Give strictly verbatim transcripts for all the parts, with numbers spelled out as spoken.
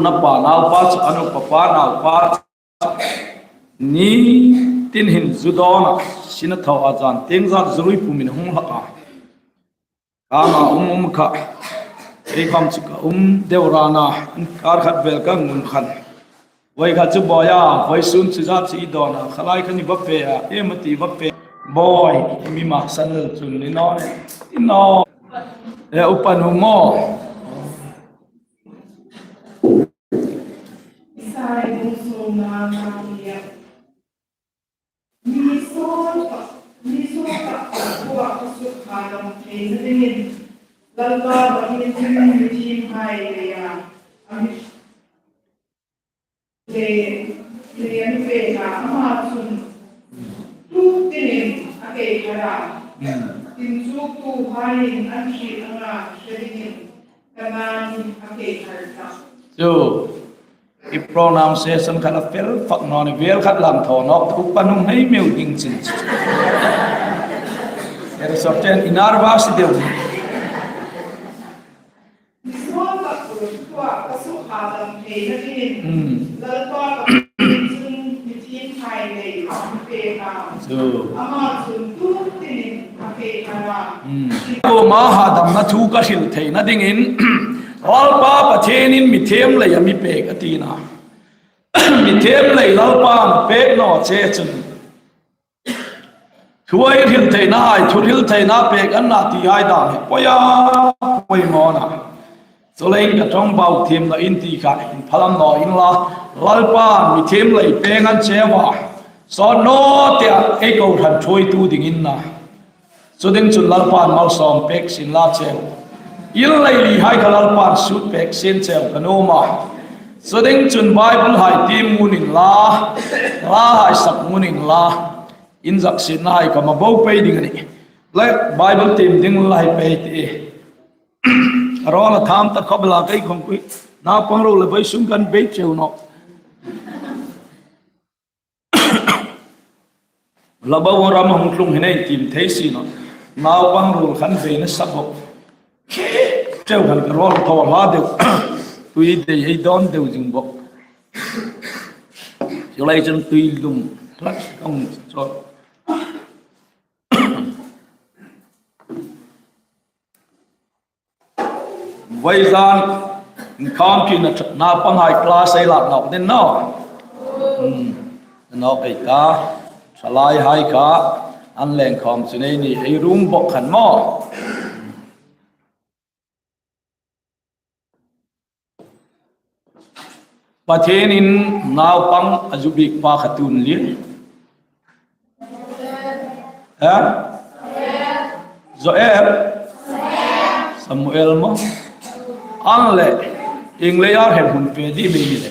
na pa naupa chu, a nu papa naupa chu, ni tin hin zu dawn a, sin a thaw a, zan tieng zan zu rui pumin hung hlak a. Ka ma um um kha, ei kham chu ka um deu rana, an kar khat vel ka ngum khan. Voi kha chu boi a, voi sun chu za chu i dawn a, khalai kha ni va pe a, em a ti va pe. Boi, mi ma san lel chun ni naw, ni naw. E, upa nu maw. Isai bung sawmna, na tia. Mi sawt tak, mi sawt tak tak kuah ka suk ha dam theina dingin, Lalpa Pathian chun mi thiemhai leia a mi, le, leia mi pek a, ama chun tuk tinin a kei har a. Inchuktuhaiin an hriet anga hre dingin ka nain a kei har tah. Chu. I pronunciation kha a fel fak naw ni, vel khat lang thaw nawk, upa nu hei meu ding chin. Era sawt chen i nervous deu. Hmm. Chu. Ama chun tuk tinin a kei har a. Hmm. Kuoma hadamna thu ka hril theina dingin, Lalpa Pathienin mi thiem leia mi pek a ti a. Mi thiem lei Lalpan a pek naw che chun, thu ei hril theina hai, thu hril theina pek an na ti hai dan hi poimaw, poimaw a na. Chuleiin ka ṭawngbau thiemna in ti kha inphalam naw inla, Lalpan mi thiem lei pek an che a. Sawt naw tia ei kohran ṭhuoitu dingin a na. Chu ding chun Lalpan malsawm pek sien la cheu. Inleilihai kha Lalpan sut pek sien cheu ka nuom a. Chu ding chun Bible hai tiem ngun inla, la hai sak ngun inla, inzak sietna hai khawm a bo pei ding a nih. Le Bible tiem ding lai pei ti. Rawl a tham ta khawp el a, kei khawm kuoma naupang ruol le vawisûn kan bei cheu nawh. Hlabau rama hung tlung hin ei tiem thei si nawh. Naupang ruol khan beina sa bawk. Cheu khan ka rawl thaw hla deu. Tui dei ei dawn deu zing bawk. Chu lai chun tui lum hlat kong chawl. Vawizan inkhawm ṭina naupang hai class ei lak nawk ding naw. Hmm. Nawk ei ta. Thalai hai kha an leng khawm chu nei ni ei rum bawk khan maw. Pathienin naupang a zu bik pa kha tu am a ni? Ha? Joel? Samuel maw? An leh, ieng leia hremhmun fe ding am ei ni le?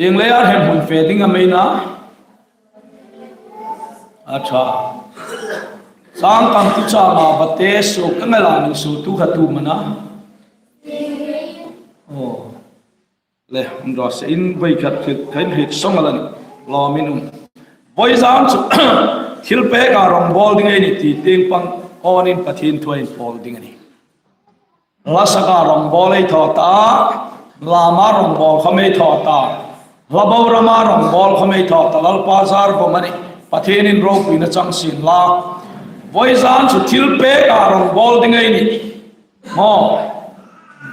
Ieng leia hremhmun fe ding am ei na? A ṭha. Chang kam tu chang a bate su ka ngala nu su tu kha tu am a na? Oh. Le, um ro se in voi khat thil, khain hriet sawng a la ni. Lawmin um. Vawizan chu thil pek a rawngbawl ding ei ni ti tieng pang awnin Pathien thu ei pawl ding a nih. Hla saka rawngbawl ei thaw ta, lama rawngbawl khawm ei thaw ta, hlabau rama rawngbawl khawm ei thaw ta, Lalpa zar bawk a nih. Pathienin ropuina chang sien la. Vawizan chu thil pek a rawngbawl ding ei ni. Maw,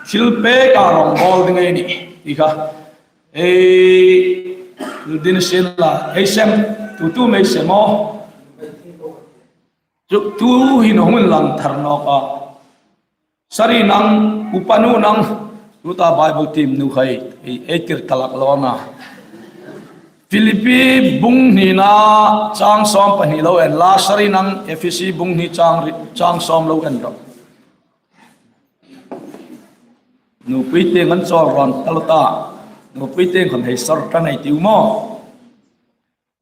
thil pek a rawngbawl ding ei ni. Ti kha. Ei, din sien la, ei sem, tu tu am ei sem aw. Tu, tu hin hung inlang thar nawk a. Sari nang, upa nu nang, tuta Bible tiem nu hai, ei, ei tir ta lak lo na. Philippi bung hnina chang sawm pahni lo en la, sari nang Ephesi bung hni chang ri-, chang sawm lo en rawh. Nupui tieng an chawl rawn ta lo ta. Nupui tieng khawm hei sar ta nei tiu maw.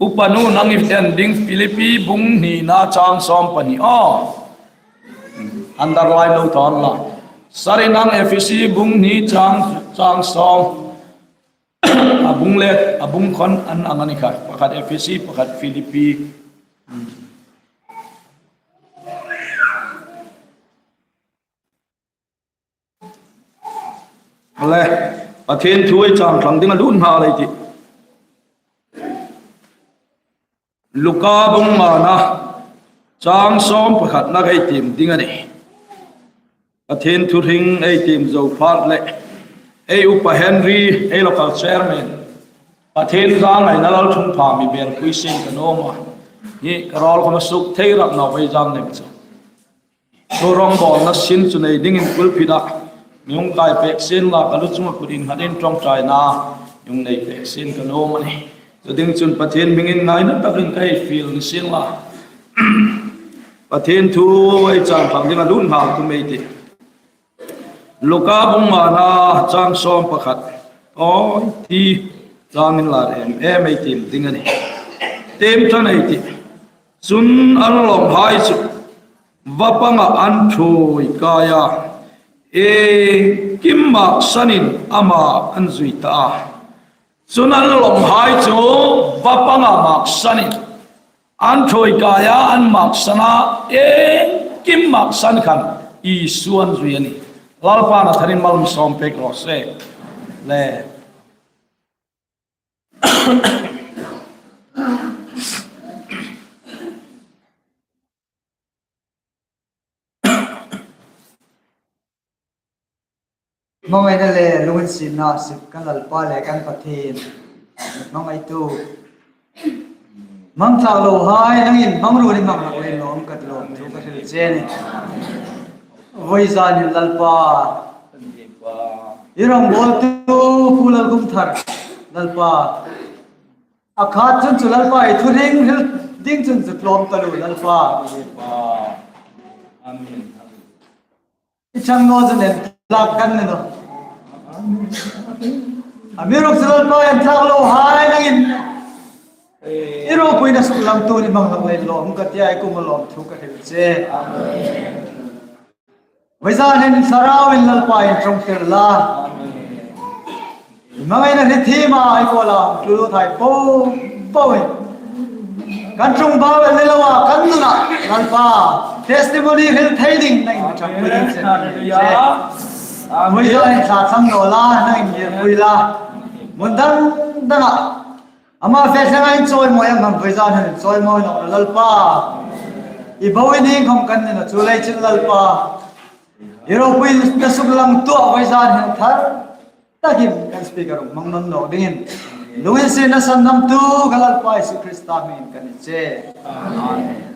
Upa nu nang i en ding Philippi bung hnina chang sawm pahni aw. Underline lo thawn la. Sari nang Ephesi bung hni chang, chang sawm. A bung le, a bung khawm an ang a ni kha. Pakhat Ephesi, pakhat Philippi. le, Pathien thu ei chang thlang ding a lut nghal ei tih. Luka bung ngana chang sawm pakhatna ei tiem ding a nih. Pathien thu hring ei tiem zo phat le, ei upa Henry, ei local chairman, Pathien zangaina lalṭhungpha mi bel pui sien ka nuom a. Hi ka rawl khawm a suk thei rak naw ei zang nem chu. Chu rawngbawlna sin chu nei dingin pulpit-a mi hung kai pek sien la, ka lu chunga kut innghatin ṭawngṭaina mi hung nei pek sien ka nuom a nih. Chu ding chun Pathien hmingin ngaina takin ka hei fiel ni sien la. Pathien thu ei chang thlang ding a lut nghal tum ei tih. Luka bung ngana chang sawm pakhat. Aw, ti changin lar em em ei tiem ding a nih. Tiem ṭan ei tih. Chun an lawnghai chu va panga an ṭhuoi kai a, iengkim maksanin ama an zui ta a. Chun an lawnghai chu va panga maksanin an ṭhuoi kai a, an maksan a, iengkim maksan khan Isu an zui a nih. Lalpan a tharin malsawm pek raw se. Le. Hmangaina le lunginsietna sip kan Lalpa le kan Pathien. Hmangaitu. Hmang thlak lo hai nangin hmangruo ni hmang hlak leiin lawm ka ti, lawmthu ka hril che a nih. Vawizanin Lalpa, i rawngbawltu Pu Lalkumthar, Lalpa, a khat chun chu Lalpa i thu hring hril ding chun chu tlawm taluo Lalpa. Amen. I chang naw chun en tlak kan ni naw. Amiruokchu Lalpa, en tlak lo hai nangin i ropuina suklang tu ni hmang hlak leiin lawm ka ti a, i kuoma lawmthu ka hril che. Vawizanin Thlarauin Lalpa inṭawngtir la. Hmangaina hriet thiem a, ei kuoma tlu thei po po. Kan ṭawngbau el ni loa kan nuna Lalpa testimony hril thei dingin nangin ṭhangpui ding che. Hallelujah. Vawizanin thla thlang naw la, nangin ngirpui la. Hmun dang danga ama fe thlengin chawimawi ang, vawizanin chawimawi nawk la Lalpa. I bo i ning khawm kan ni naw, chuleiin Lalpa, i ropuina suklang tu a, vawizanin thar takin kan speaker hmang nawn lo dingin lunginsietna sandamtu ka Lalpa Isu Krista hmingin kan ni che. Amen.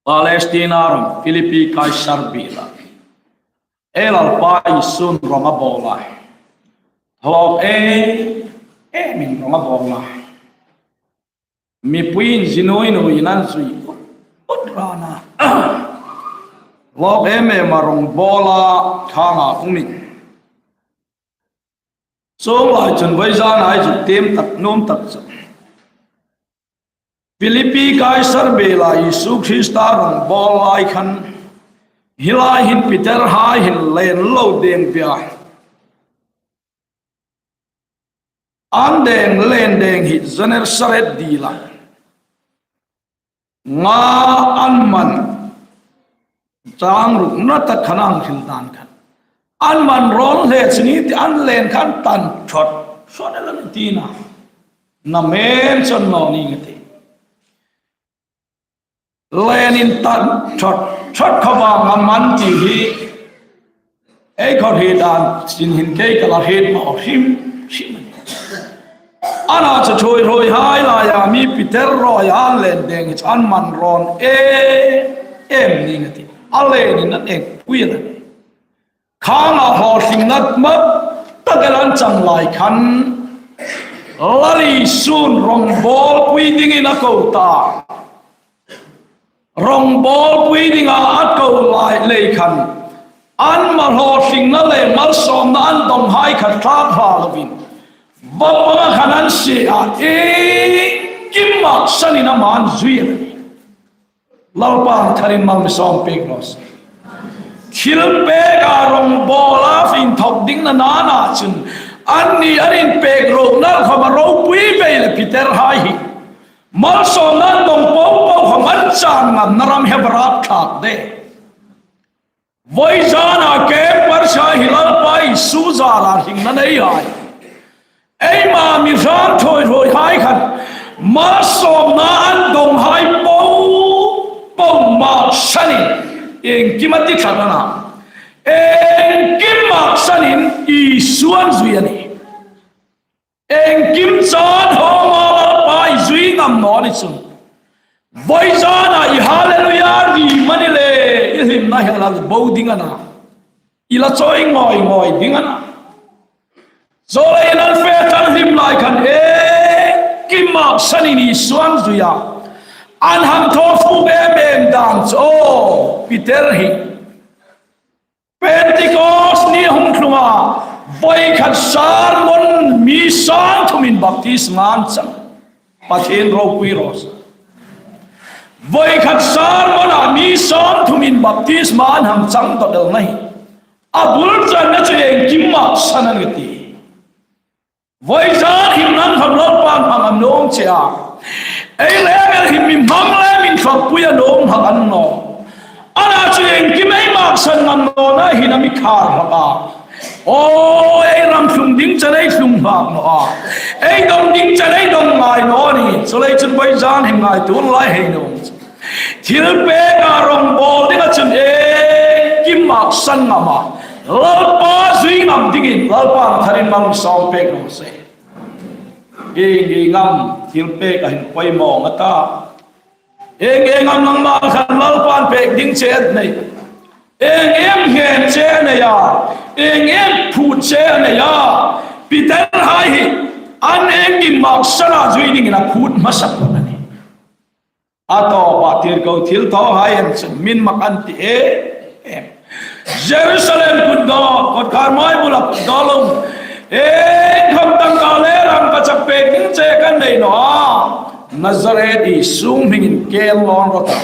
Palestina ram Philippi Kaisar biela ei Lalpa Isun rawng a bawl a. Thlawk em emin rawng a bawl a. Mipuiin zi nuoi nuoiin an zui ut ut rana. Thlawk em ema rawng bawla khanga umin. Chuong lai chun vawizana ei zuk tiem tak nuom tak chu Philippi Kaisar biela Isu Krista rawng bawl lai khan hi lai hin Peter hai hin len lo deng pei a. An deng len deng hi Gennesaret dila nga an man chang rukna tak khan an hril dan khan. An man rawn hle chini ti an len khan tan thawt. Sawn el an tina. Na men chon no ni ngati. Lenin tan thawt thawt khawma nga man ti hi. Ei khawhri dan sin hin kei ka la hriet ma hrim hrim. Ana chu thui roi hai laia mi Peter roi an len deng hi chu an man rawn em em ni ngati. A lenin an eng pui la. Khanga hlawtling ngat mak tak el an chang lai khan Lal Isu'n rongbawlpui dingin a ko ta. Rongbawlpui dinga a ko lai lei khan, an malsawmna le malsawmna an donghai kha thlak hla lovin, va panga khan an sie a, iengkim maksanin ama an zui a nih. Lalpan tharin mal mi sawm pek raw se. Thilpeka rongbawla inthok ding nana chun, anni an inpek rona khawma ropui vei le Peter hai hi malsawmna an dong po po khawm an chan ngamna ram hi a va rap thlak de. Voizana campers hai hi Lalpa Isu zara hringna nei hai, eima mi hrang thawi thawi hai khan malsawmna an donghai po po maksanin, iengkim a ti tlat a na, iengkim maksanin Isu an zui a nih. Iengkim chan hawma Lalpa i zui ngam naw ni chun, voizana i hallelujah ri mani le, i hlimna hi a la bo ding a na, i la chawi ngawi ngawi ding a na. Chulei an fe tan hlim lai khan, iengkim maksanin Isu an zui a. An hang thaw fuk em em dan chu, aw, Peter hi Pentecost ni hung tlunga, voi khat sermon mi sang thumin baptisma an chang. Pathien ropui raw se. Voi khat sermon-a mi sang thumin baptisma an hang chang dot el na hi, a bul channa chu iengkim maksan a ni ti. Voizan hin nang khawm Lalpan hmang am nuom che a. Ei leng el hin mi hmang le mi inthawkpui a nuom hak a ni naw. Ana chu iengkim ei maksan ngam nawna hin a mi khar hak a. Aw, ei ram tlung ding chen ei tlung hak naw a. Ei dong ding chen ei dong ngai naw a nih. Chulei chun voizan hin ngaituo lai hei nuom. Thilpeka rongbawl dinga chun iengkim maksan ngam a, Lalpa zui ngam dingin Lalpan tharin mal mi sawm pek raw se. Ieng ieng am thilpeka hin poimaw a ta? Ieng ieng am nangma khan Lalpan pek ding che a nei? Ieng ieng ngên che a nei a? Ieng ieng phut che a nei a? Peter hai hi an iengkim maksana zui dingin a phut hmasa phut a nih. A tawpa tirko thilthawhai an chun min mak an ti e em. Jerusalem put daw, kawtkhar mai bula put daw lo. Iengkhawm tangka le rangkachak pek ding che kan nei naw a. Nazareth Isu hmingin kel lawn rawh ta.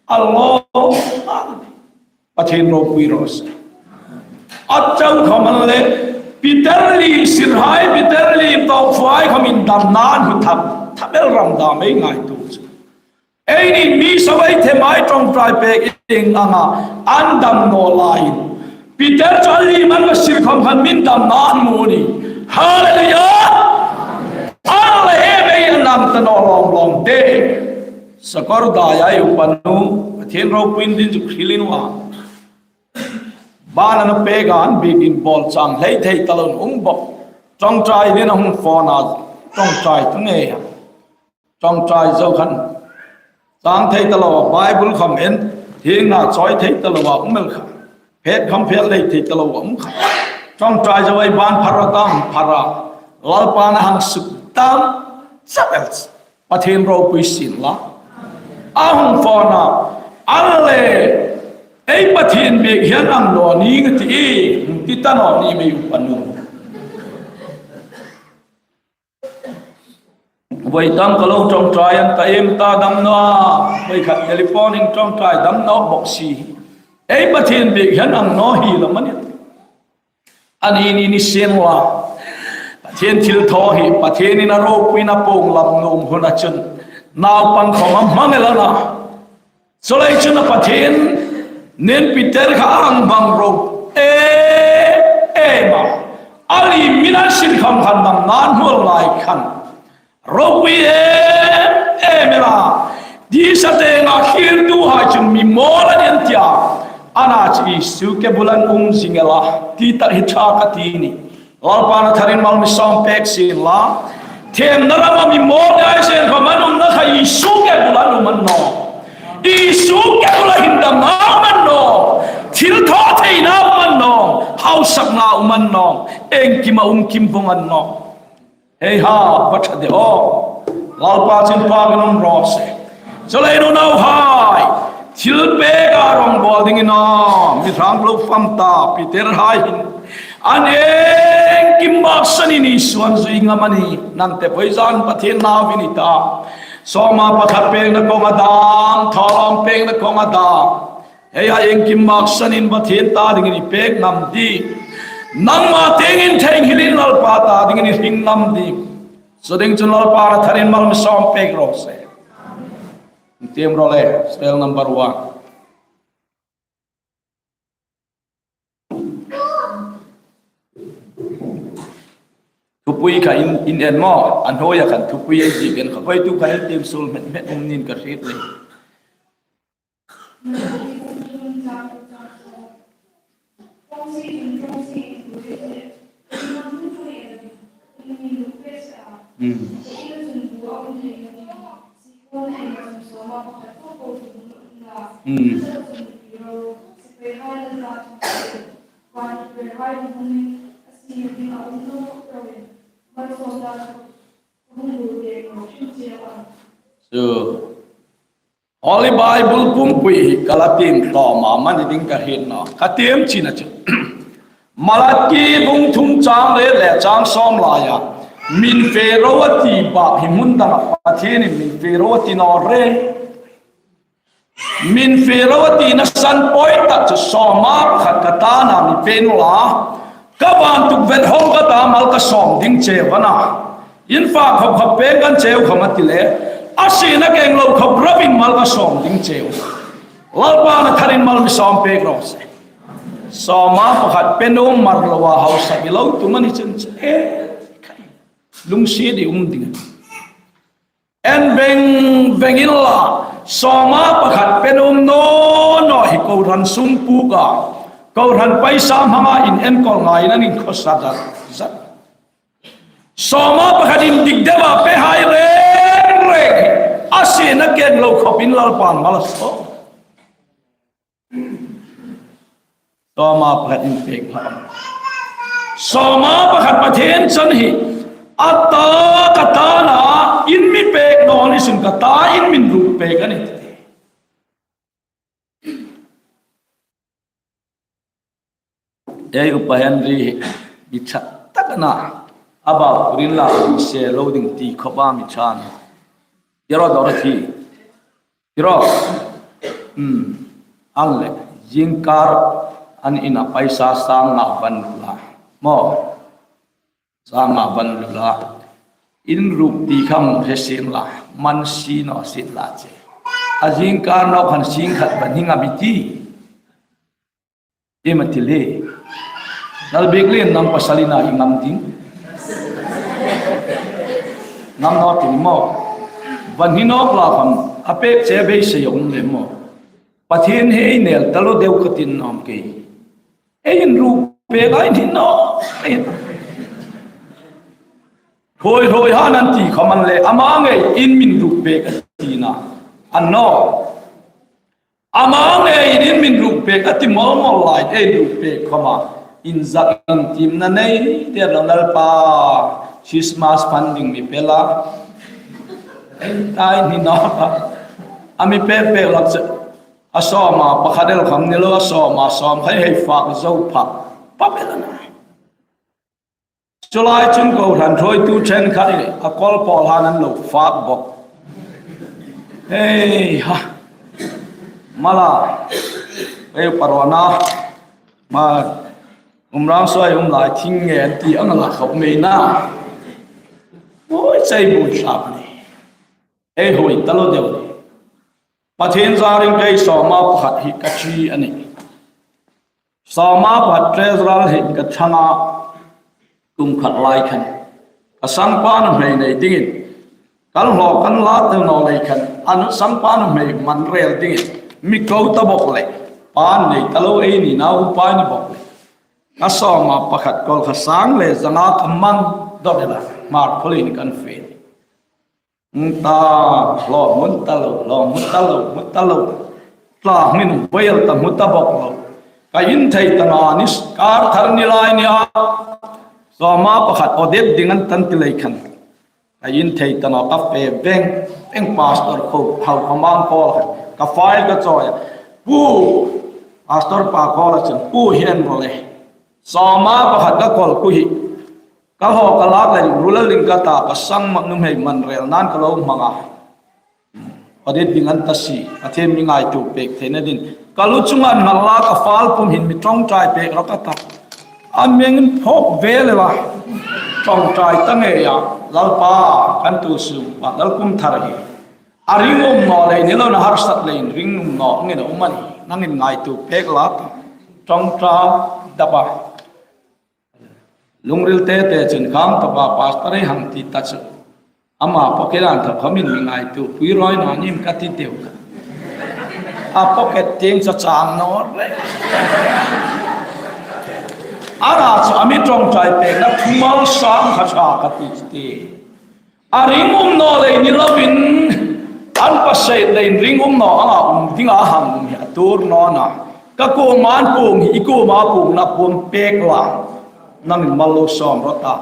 A lo. Pathien ropui raw se. A chau khawm an le, Peter li sirhai, Peter li tawfuhai khawm indamna an hmu thap, thap el ram dam ei ngaituo chu. Eini mi sawt ei themai ṭawngṭai pek ieng anga an dam naw lai. Peter chu a li man va sir khawm khan min damna an hmu a nih. Hallelujah! An le em ei an dam ta naw lawm lawm de. Sakawr dai a, i upa nu, Pathien ropuiin din chu hril in wa. Ban an pek a, an biekin bawl chang hlei thei ta lo um bawk. Ṭawngṭai dingin a hung phone a, ṭawngṭai ta ngei a. Ṭawngṭai zo khan chang thei ta lo a, Bible khawm en, hienga chawi thei ta lo a um el kha. Phet khawm phet lei thei ta lo a um kha. Ṭawngṭai zo ei ban phar a, dam phar a. Lalpan a hang suk dam chap el. Pathien ropui sien la. A hung phone a, an le, ei Pathien biek hi a nang naw ning a ti, hung ti ta naw ni mei upa nu. Voi tangka lo ṭawngṭai an ta em ta dam naw a, voi khat telephone-in ṭawngṭai dam naw bawk si. Ei Pathien biek hi a nang naw hi lo mani. Ani ni ni sien la. Pathien thilthaw hi, Pathienin a ropuina pawng lam nuom huna chun naupang khawm a hmang el a na. Chulei chun a Pathienin Peter kha a hang hmang ro. E, e ma. A li min an sin khawm khan dam nan hnuol lai khan. Ropui em em el a. Disa te nga khirtuhai chun mi mawl an ni an tia. Ana chu Isu ke bula an um zing el a. Ti tak hi ṭha ka ti ni. Lalpan a tharin mal mi sawm pek sien la. Themna rama mi mawl dai sen khawm an umna kha Isu ke bula an um a ni naw. Isu ke bula hin damna um a ni naw. Thilthawtheina um a ni naw. Hausakna um a ni naw. Engkim a um kim vong a ni naw. Hei ha, va ṭha de aw. Lalpa chun pâkin um raw se. Chuleiin unauhai, thilpêka rawngbawl dingin a mi hrang lo fam ta Peter hai hin, an iengkim maksanin Isuan zui ngam a nih. Nang te poizan Pathien nau i ni ta. Sawma pakhat pêkna kawnga dam, thawlawm pêkna kawnga dam. Hei ha, iengkim maksanin Pathien ta dingin i pêk ngam ding. Nangma tieng inthieng hilin Lalpa ta dingin i hring ngam ding. Chu ding chun Lalpa na tharin mal mi sawm pêk raw se. Tiem raw le, serial number one. Thupui kha in, in en maw, a hnuoia khan thupui ei ziek en kha, voi tu khan ei tiem suol hmet hmet um ning ka hriet le. Mm. Mm. So, Holy Bible pumpui hi ka la tiem hlawm a, mani ding ka hriet naw. Ka tiem china chu, Malaki bung thum chang riet le chang sawm laia, min fe ro a ti bak hi hmun danga Pathienin min fe ro a ti naw re. Min fe ro a tina san poi tak chu sawma pakhat ka tana mi pe naw la. Ka vantuk vet hawng ka ta mal ka sawm ding cheu a na. In fak khawp khawp pêng kan cheu khawm a ti le. A sina keng lo khawp ropin mal ka sawm ding cheu. Lalpa na tharin mal mi sawm pêk raw se. Sawma pakhat pe nuom mar loa hausa mi lo tum a ni chun che. Lungsiet i um ding. En veng veng inla, sawma pakhat pe nuom naw naw hi kohran sung puka, kohran paisa hmanga inenkawl ngaiin an inkhawsa zat zat. Sawma pakhat indik deua pehai reng reng hi, a sina keng lo khawpin Lalpan mal a sawm. Sawma pakhat in pêk hma. Sawma pakhat Pathien chan hi, a ta ka tana in mi pêk naw ni sin, ka ta in min ruot pêk a nih. Ei Upa Henry hi mi ṭha tak a na, a bau kurin la se lo ding ti khawpa mi ṭha a nih. Iro Dorothy. Iro. Hmm. An le, zingkar an ina paisa sang nga van la. Maw. Sang nga van la. In ruot ti khang hre sien la. Man si naw sien la che. A zingkar naw khan sing khat van hi nga mi ti. Iem a ti le. Lalbiklien, nang pasal ina i ngam ding. Ngam naw ti ni maw. Van hi nawk la kham, a pêk che beisei a um le maw. Pathien hi ei nel ta lo deu ka ti naw am kei. Ei inruot pêk a ni naw. Hoi hoi han an ti khawm an le, ama ngeiin min ruot pêk a tina. An naw. Ama ngeiin min ruot pêk a ti mol mol lai, ei ruot pêk khawma. Inzak intimna nei, ti lo Lalpa, Christmas funding mi pe la. Ei tai ni naw. A mi pêk pêk lak che. A sawma pakhat el kham ni lo, a sawma sawm khai hei fak zo phak. Pa pe la na. Chu lai chun kohran ṭhuoitu ṭhenkhat hi a kawl pawl han an lo fak bawk. Hei ha. Mala. Ei parona. Ma. Umrang suoi um lai thing nge an ti ang la khawp mei na. Oi, chei bui hlak ni. Ei hoi ta lo deu ni. Pathien zarin kei sawma pakhat hi ka ṭi a nih. Sawma pakhat treasurer hi ka ṭhang a, kum khat lai khan. Ka sangpa nuhmei nei dingin. Kan hlaw kan la tel naw lei khan. An sangpa nuhmei man rel dingin. Mi ko ta bawk le. Pa nei ta lo ei ni nau pa ni bawk le. Ka sawma pakhat kawl kha sang le zanga ka mang dawk ila. Hmar khawlin kan fe. Hmu ta, hlaw hmu ta lo, hlaw hmu ta lo, hmu ta lo. Tla hmin vei el ta hmu ta bawk lo. Ka in thei ta nga ni kar thar ni lai nia. Sawma pakhat audit ding an tan ti lei khan, ka in thei ta naw, ka fe veng veng, pastor kho hau ka mang call khan, ka file ka chawi a. Pu, pastor pa call a chun, pu, hi en ro le. Sawma pakhat ka call ku hi. Ka haw ka lak lei rural ding ka ta, ka sang ma nuhmei man rel nan ka lo hmang a. Audit ding an ta si, Pathien mi ngaituo pek theina dingin. Ka lu chunga nal la ka file pum hin mi ṭawngṭai pek rawh ka ta. A meng phawk ve le la. Ṭawngṭai ta ngei a, Lalpa, kan tu sung, pa Lalkumthar hi. A ringum naw lei ni lo, na harsat leiin ringum naw, nge na um a nih, nangin ngaituo pek la ta. Ṭawngṭai dap a. Lungril te te chun khang tawpa pastor ei hang ti ta chu. Ama pocket-a inthawk khomin mi ngaituopui rawi naw nim ka ti deu. A pocket tieng chu chang naw re. A ra chu a mi ṭawngṭai pekna thumal sang kha ṭha ka ti ti. A ringum naw lei ni lovin, an pasei leiin ringum naw anga um dinga hang um hi a tuor naw nih. Ka kuoma an puong hi, i kuoma puongna puong pek la. Nangin mal lo sawm rawh ta.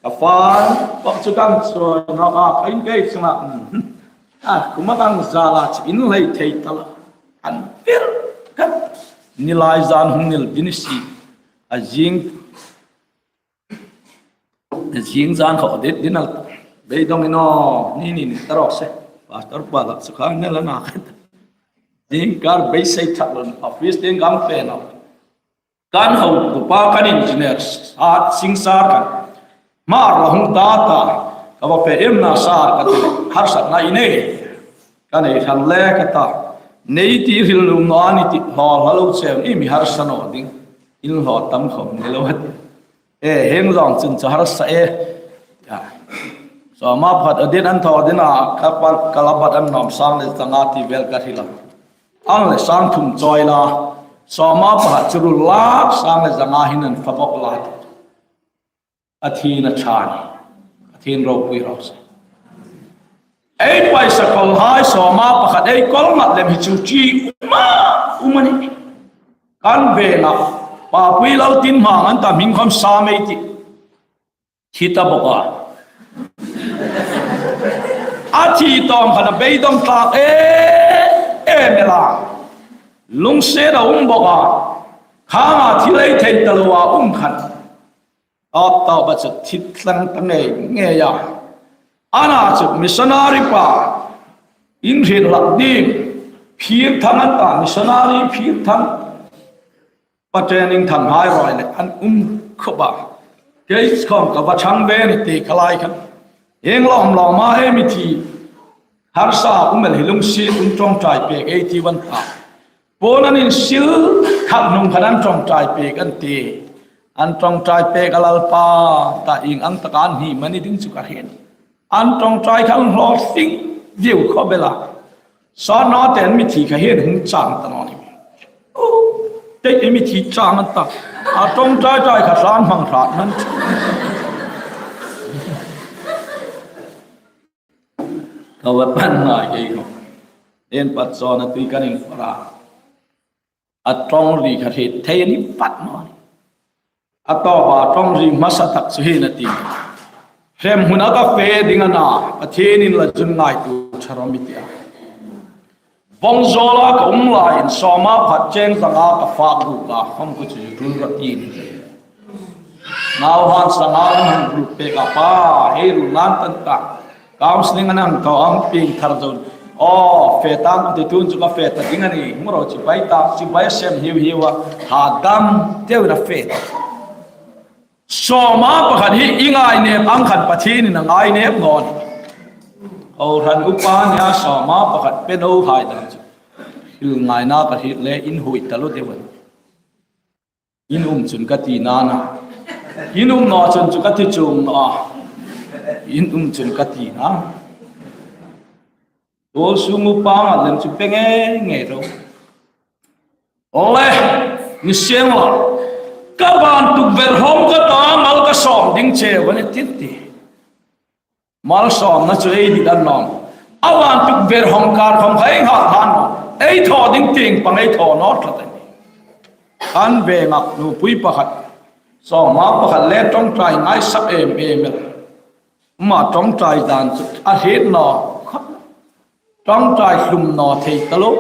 Ka file pak chu kan chawi naw a, ka in kei chunga. A, kuoma kan zala chu in lei thei ta la. An vir kan. Ni lai zan hung nil ding si. A zing Zing zan kha audit ding a, beidong i naw, ni ni ni ta rawh se. Pastor pa lak chu kha nel a na khan. Zing kar beisei thak lo, office ding kan fe naw. Kan hotupa kan engineer, Sat Singh sir khan. Hmar la hung ta ta, ka va fe em na sir ka ti, harsatna i nei. Ka nei hran le ka ta. Nei ti hril nuom naw ni ti, hlaw hla lo cheu ni mi harsa naw ding. In hlaw tam khom ni lo. E, hieng zawng chun chu harsa e. Ya. Sawma pakhat audit an thaw ding a, ka pa, ka la bat an nuom sang le zanga ti vel ka hril a. Ang le sang thum chawi la. Sawma pakhat chu ruol la, sang le zanga hin an fa bawk la. A thina ṭha ni. A thin ropui ro se. Ei paisa kol hai sawma pakhat ei kol ngat lem hi chu chi um a, um a nih. Kan veng a, Papui Laltinhmang an ta, hming khom Sam ei tih. Thi ta bawk a. A thi tawm khan a beidong tlak e, em el a. Lungsiet a um bawk a. Khang a thi lei thei ta lo a um khan. Tawp tawp a chu thi tlang ta ngei ngei a. Ana chu missionary pa inhriet hlak ding, Phirthang an ta, missionary Phirthang. Pa training thang hai roi le an um khop a. Kei khom ka va chang ve ni ti ka lai khan. Eng lawm lawm a, he mi thi harsa um el hi lungsiet um, ṭawngṭai pek ei ti van ta. Puon an insil khat hnung khan an ṭawngṭai pek an ti. An ṭawngṭai pek a, Lalpa, ta ieng ang taka an hni mani ding chu ka hriet. An ṭawngṭai khan hlaw hring deu khop el a. Sawt naw te an mi thi kha hung chang ta naw ni. Te ei mi thi chang an ta. A ṭawngṭai ṭai kha tlan hmang hrat nan. Ka va pan ngai kei ko. En pat sawn a tui kan inpara. A ṭawng ri kha hriet thei a ni pat naw ni. A tawpa ṭawng ri hmasa tak chu hi a nih. Hremhmuna ka fe ding a na, Pathienin la zun ngaituo ṭha rawh mi ti a. Vawngzawla ka um laiin sawma pakhat cheng zanga ka fak guk a, khom ku chu tul rawh ti ni. Nauhai sanga an hang ruot pek a, pa, hei ruot nan tan ta. Counseling an hang thaw, an pieng thar zo. Aw, fe tang ti tun chu ka fe ta ding a nih. Hmu ro, chibai ta, chibai sem hiu hiu a. Ha dam deu na fe ta. Sawma pakhat hi i ngainep ang khan Pathienin a ngainep naw ni. Aw, hran upa nia sawma pakhat pe naw hai dam chu. Hil ngaina ka hil le, in hui ta lo deu a nih. In um chun ka ti naw a. In um naw chun chu ka ti chuong naw a. In um chun ka ti naw a. Tuolsûng upa ngat lem chu pe ngei ngei ro. Ole, ni seng la. Ka vantuk ver hawm ka ta, mal ka sawm ding cheu a nih ti ti. Malsawmna chu ei dit an nawm. A vantuk ver hawm kar khom kha ei nghak hlan nawm. Ei thaw ding tieng pang ei thaw naw tlat a nih. Kan venga nupui pakhat. Sawma pakhat le ṭawngṭai ngaisak em em el. Ama ṭawngṭai dan chu a hriet naw. Ṭawngṭai hlum naw thei ta lo.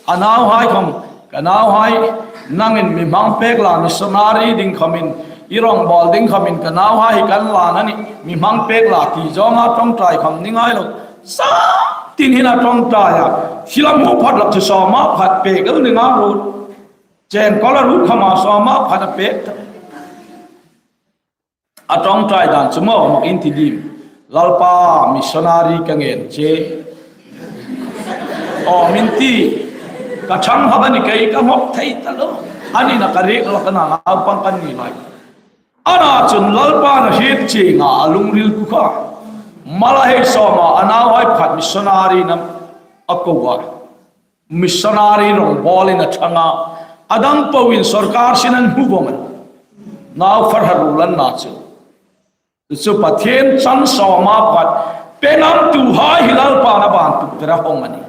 A nauhai khawm, ka nauhai, nangin mi hmang pek la, missionary ding khawmin, i rawngbawl ding khawmin ka nauhai hi kan lan a nih, mi hmang pek la ti zawnga ṭawngṭai khawm ni ngai lo. Sa tin hin a ṭawngṭai a. Silam hu phawt lak chu sawma pakhat pek el ni ngai ruot. Cheng kol a ruot khawma sawma pakhat a pek ta. A ṭawngṭai dan chu maw, mak in ti dim. Lalpa, missionary ka ngen che. Aw, min ti. Ka ṭhang hak a ni, kei ka hmawk thei ta lo. A ni na ka riek lak a na, naupang kan ni lai. Ana chun Lalpan a hriet chieng a, a lungril ku kha. Mala hei sawma, a nauhai pakhat missionary nam a ko a. Missionary rawngbawlin a ṭhang a, a dang poin sawrkar sin an hmu vawng a, nau far har ruol an na chu. Chu Pathien chan sawma pakhat, pe ngamtuhai hi Lalpan a ban tuk tir a hawng a nih.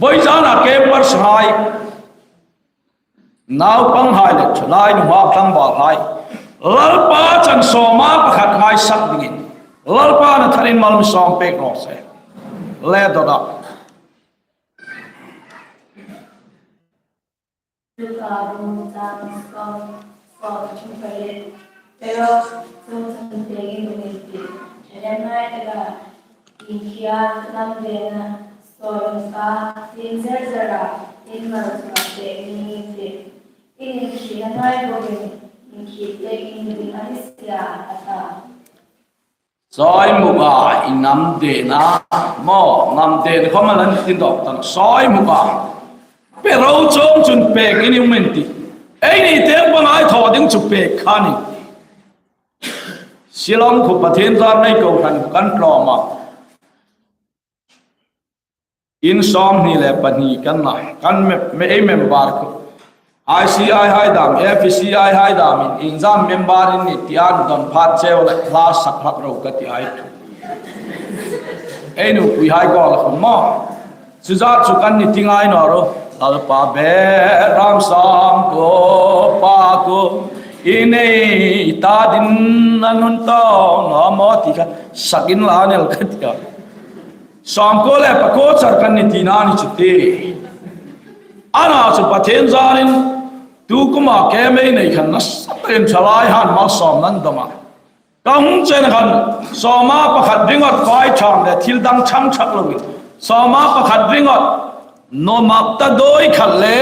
Vawizana campers hai, naupanghai le thalai nunghak tlangvalhai, Lalpa chan sawma pakhat ngaisak dingin, Lalpan a tharin mal mi sawm pek raw se. Le dawt a. Luka bung chang sawm, sawm thum pariet. Pero chungchang pengin umin ti. Jeremiah ela inkhia lam dena sawm ka tin zer zera in mal chunga pengin ti. In inkhia ngai bawkin inkhia pengin ding a ni sia a ta. Sawi muka i namdena, maw, namden khawm a lan tin dawk tan, sawi muka. Pe ro chungchang pek in i um en ti. Eini teng pangai thaw ding chu pek kha ni. Shillong khu Pathien zar nei ko khan kan tlawm a. In sawmhni le pahni kan na, kan me, me, ei member khu. I C I hai dam, F C I hai dam in, in zam member in ni ti an don phat cheu le hla sak hlak ro ka ti ai thu. Ei nupui hai ko la khun maw. Chu zat chu kan ni ti ngai naw ro. Lalpa be ram sam ko pa ko. I nei ta din an hun tawng naw maw ti kha. Sak in la nel ka ti a. Sawmkuo le pakuo char kan ni tina ni chu ti. Ana chu Pathien zarin tu kuma ke mei nei khan nasa takin thalai han malsawm nan dawm a. Ka hung chen khan sawma pakhat ringawt vai tham le thil dang chang chak lo in. Sawma pakhat ringawt naw mak ta doi khat le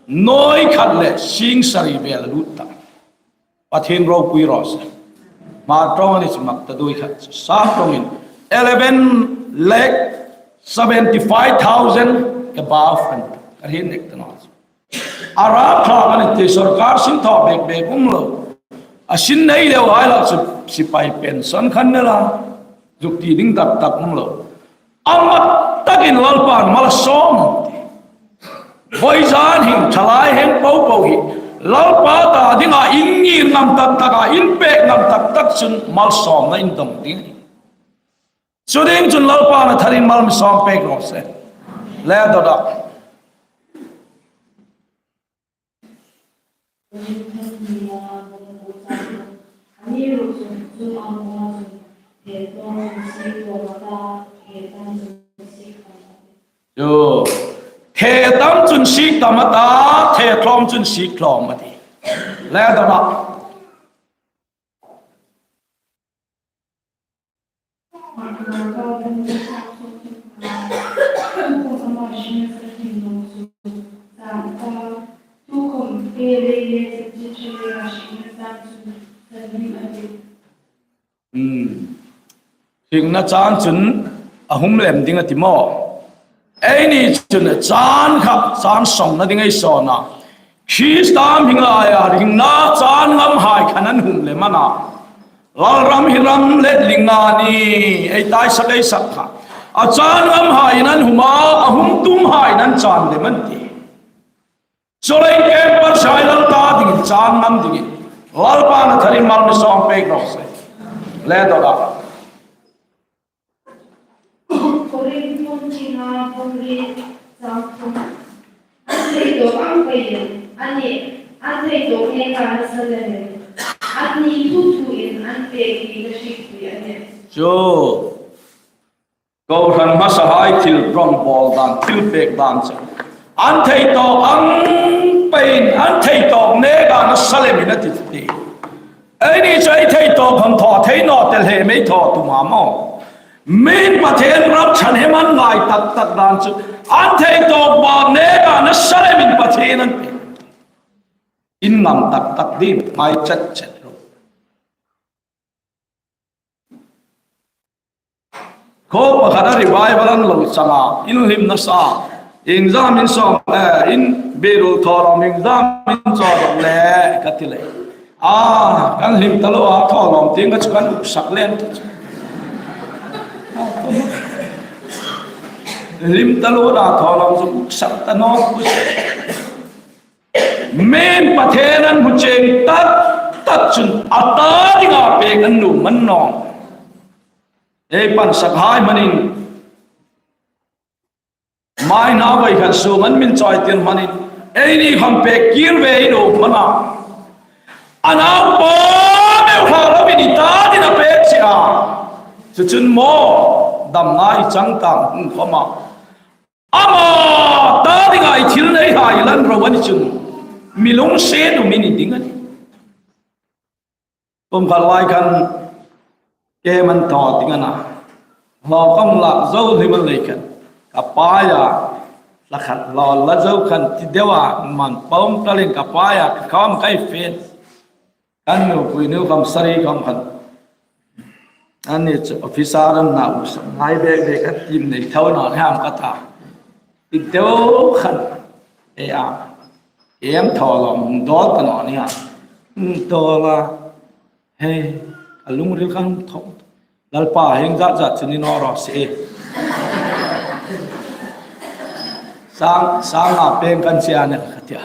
nawi khat le sing sari vel lut ta. Pathien ropui raw se. Hmar ṭawng a ni chu mak ta doi khat. Sang ṭawngin eleven lakh seventy five thousand above an ka hriet nek ta naw chu. A rap thlak a ni ti sawrkar sin thaw bek bek um lo. A sin nei deu hai la chu sipai pension khan ne la. Zuk ti ding tak tak um lo. A mak takin Lalpan mal a sawm ti. Vawizan hin thalai heng po po hi Lalpa ta dinga in ngir ngam tak tak a, in pek ngam tak tak chun malsawmna in dawng ding. Chu ding chun Lalpan a tharin mal mi sawm pek raw se. Le dawt a. Chu, the tam chun sik tam a ta, the tlawm chun sik tlawm a ti. Le dawt a. Hmm. Hringna chan chun a hum lem ding a ti maw? Eini chun chan kha, chan sawngna ding ei sawn a. Krista hminga hringna chan ngam hai khan an hum lem a na. Lalram hi ram let linga ni, ei taisak ei sak kha. A chan ngam hai in an hum a, a hum tum hai in an chan lem an ti. Chuleiin campers hai Lal ta dingin, chan ngam dingin Lalpan a tharin mal mi sawm pek raw se. Le dawt a. Korinth pathumna bung riet chang thum. An thei tawp ang peiin a nih. An thei tawk neka nasa lemin, anni thu thuin an pek hi ka hrietpui a nih. Chu. Kohran hmasahai thil rawng bawl dan, thil pek dan chu. An thei tawk ang peiin, an thei tawk neka nasa lemin a ti ti. Eini chu ei thei tawk khom thaw thei naw tel hi mei thaw tum a maw. Min Pathien ram ṭhahnem an ngai tak tak dan chu. An thei tawk bak neka nasa lemin Pathien an pek. In ngam tak tak ding, ngai chet chet ro. Khaw pakhat a revival an lo chang a, in hlim nasa. Exam in sawm, eh, in Bible thawlawm exam in sawm le ka ti le. A, kan hlim ta lo a, thawlawm tieng ka chu kan uksak len. Hlim ta lo a, thawlawm chu uksak ta naw. Min Pathien an hmu cheng tak tak chun a ta dinga pek an nuom a ni naw. Ei pansak hai hmanin, mai na voi khat sung an min chawi tir hmanin, eini khom pek kir ve ei nuom a na. A naupa meu hla loin i ta dinga pek si a. Chu chun maw, damna i chang tang hung khom a. Ama ta dinga i thil nei hai lan ro a ni chun, mi lungsiet um i ni ding a nih. Kum khat lai khan, kei man thaw ding a na. Hlawkam lak zo hlim a ni lei khan, ka paia, la khat hlaw la zo khan ti deu a, man pawm talin ka paia, ka khawm kai fen. Kan nupui nu khom sari khom khan. Anni chu officer an na u sam ngai bek bek a, tim nei tho naw ni ham ka ta. Ti deu khan. E a. Em thawlawm hung dawl ta naw ni ham. Hung dawl a. Hei, a lungril khan hung thawm. Lalpa, hieng zat zat chu ni naw raw se. Sang, sang a peng kan che a nih ka ti a.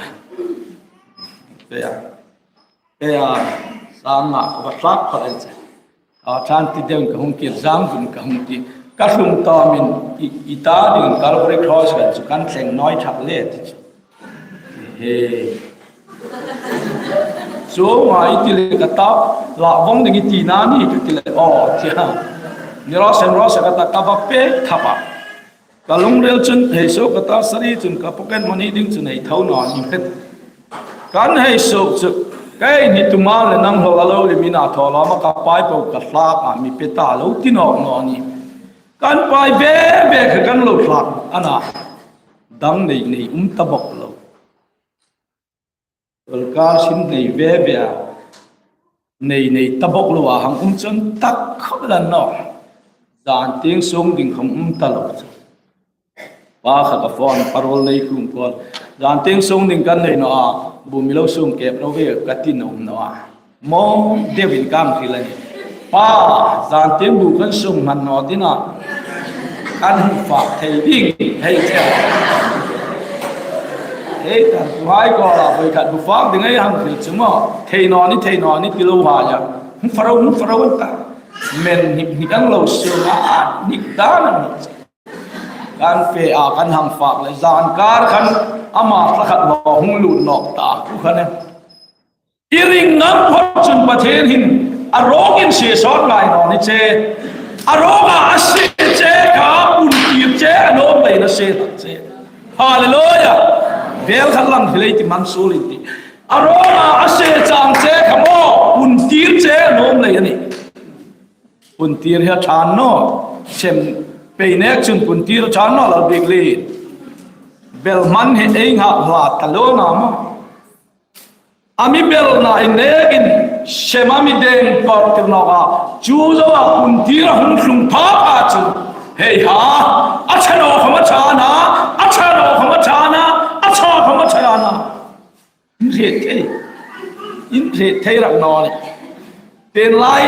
Pe a. Kei a, sang a, ka va tlak phawt el che. A ṭhen ti deuin ka hung kir zang vun ka hung ti. Ka hlum tawmin i, i ta dingin Calvary Cross kan chu kan thleng naw thak le ti chu. He. Chuong a i ti le ka ta, la vong ding i ti naw ni ka ti le, aw, ti a. Ni raw se, ni raw se ka ta ka va pek thap a. Ka lungril chun hei suok ka ta, sari chun ka pocket money ding chun hei tho naw ni met. Kan hei suok chu, kei ni tuma le nang hlaw a lo hlim ina thawlawm a ka pai po ka hlak a mi pe ta lo ti nawk naw ni. Kan pai ve ve kha kan lo hlak a na. Dang nei nei um ta bawk lo. Lalkar sin nei ve ve a, nei nei ta bawk lo a hang um chun tak khawp el a ni naw. Zan tieng sung ding khom um ta lo chu. Pa kha ka phone, parol nei khum phone. Zan tieng sung ding kan nei naw a, bu mi lo sung kep lo ve ka ti naw um naw a. Maw deuin ka hang hril a nih. Pa, zan tieng bu kan sung hman naw ding a. Kan hung fak thei ding, hei che. Hei, kan tu hai ko la, voi khat bu fak ding ei hang hril chu maw. Thei naw ni, thei naw ni, ti lo hai a. Hung fak ro, hung fak ro an ta. Men hnik hnik ang lo sung a, hnik dan a ni. Kan fe a, kan hang fak le, zan kar khan ama thla khat lo hung lut nawk ta, ku khan e. I ring ngam phot chun Pathien hin a ruok insie sawt ngai naw ni che. A ruok a sie che kha pun tir che a nuom leiin a sie hlak che. Hallelujah. Vel khat lang hi lei ti man suol in ti. A ruok a sie chang che kha maw pun tir che a nuom lei a nih. Pun tir hi a ṭha naw. Sem pei nek chun pun tir a ṭha naw Lalbik Lien. Bel hman hi ei ngha hla ta lo na maw. A mi belna i nekin, sem a mi deng kawr tir nawk a, chu zoa pun tir a hung tlung phak a chu. Hei ha, a ṭha naw khom a ṭha na, a ṭha naw khom a ṭha na, a ṭha khom a ṭha na. In hriet thei, in hriet thei rak naw le. Tin lai,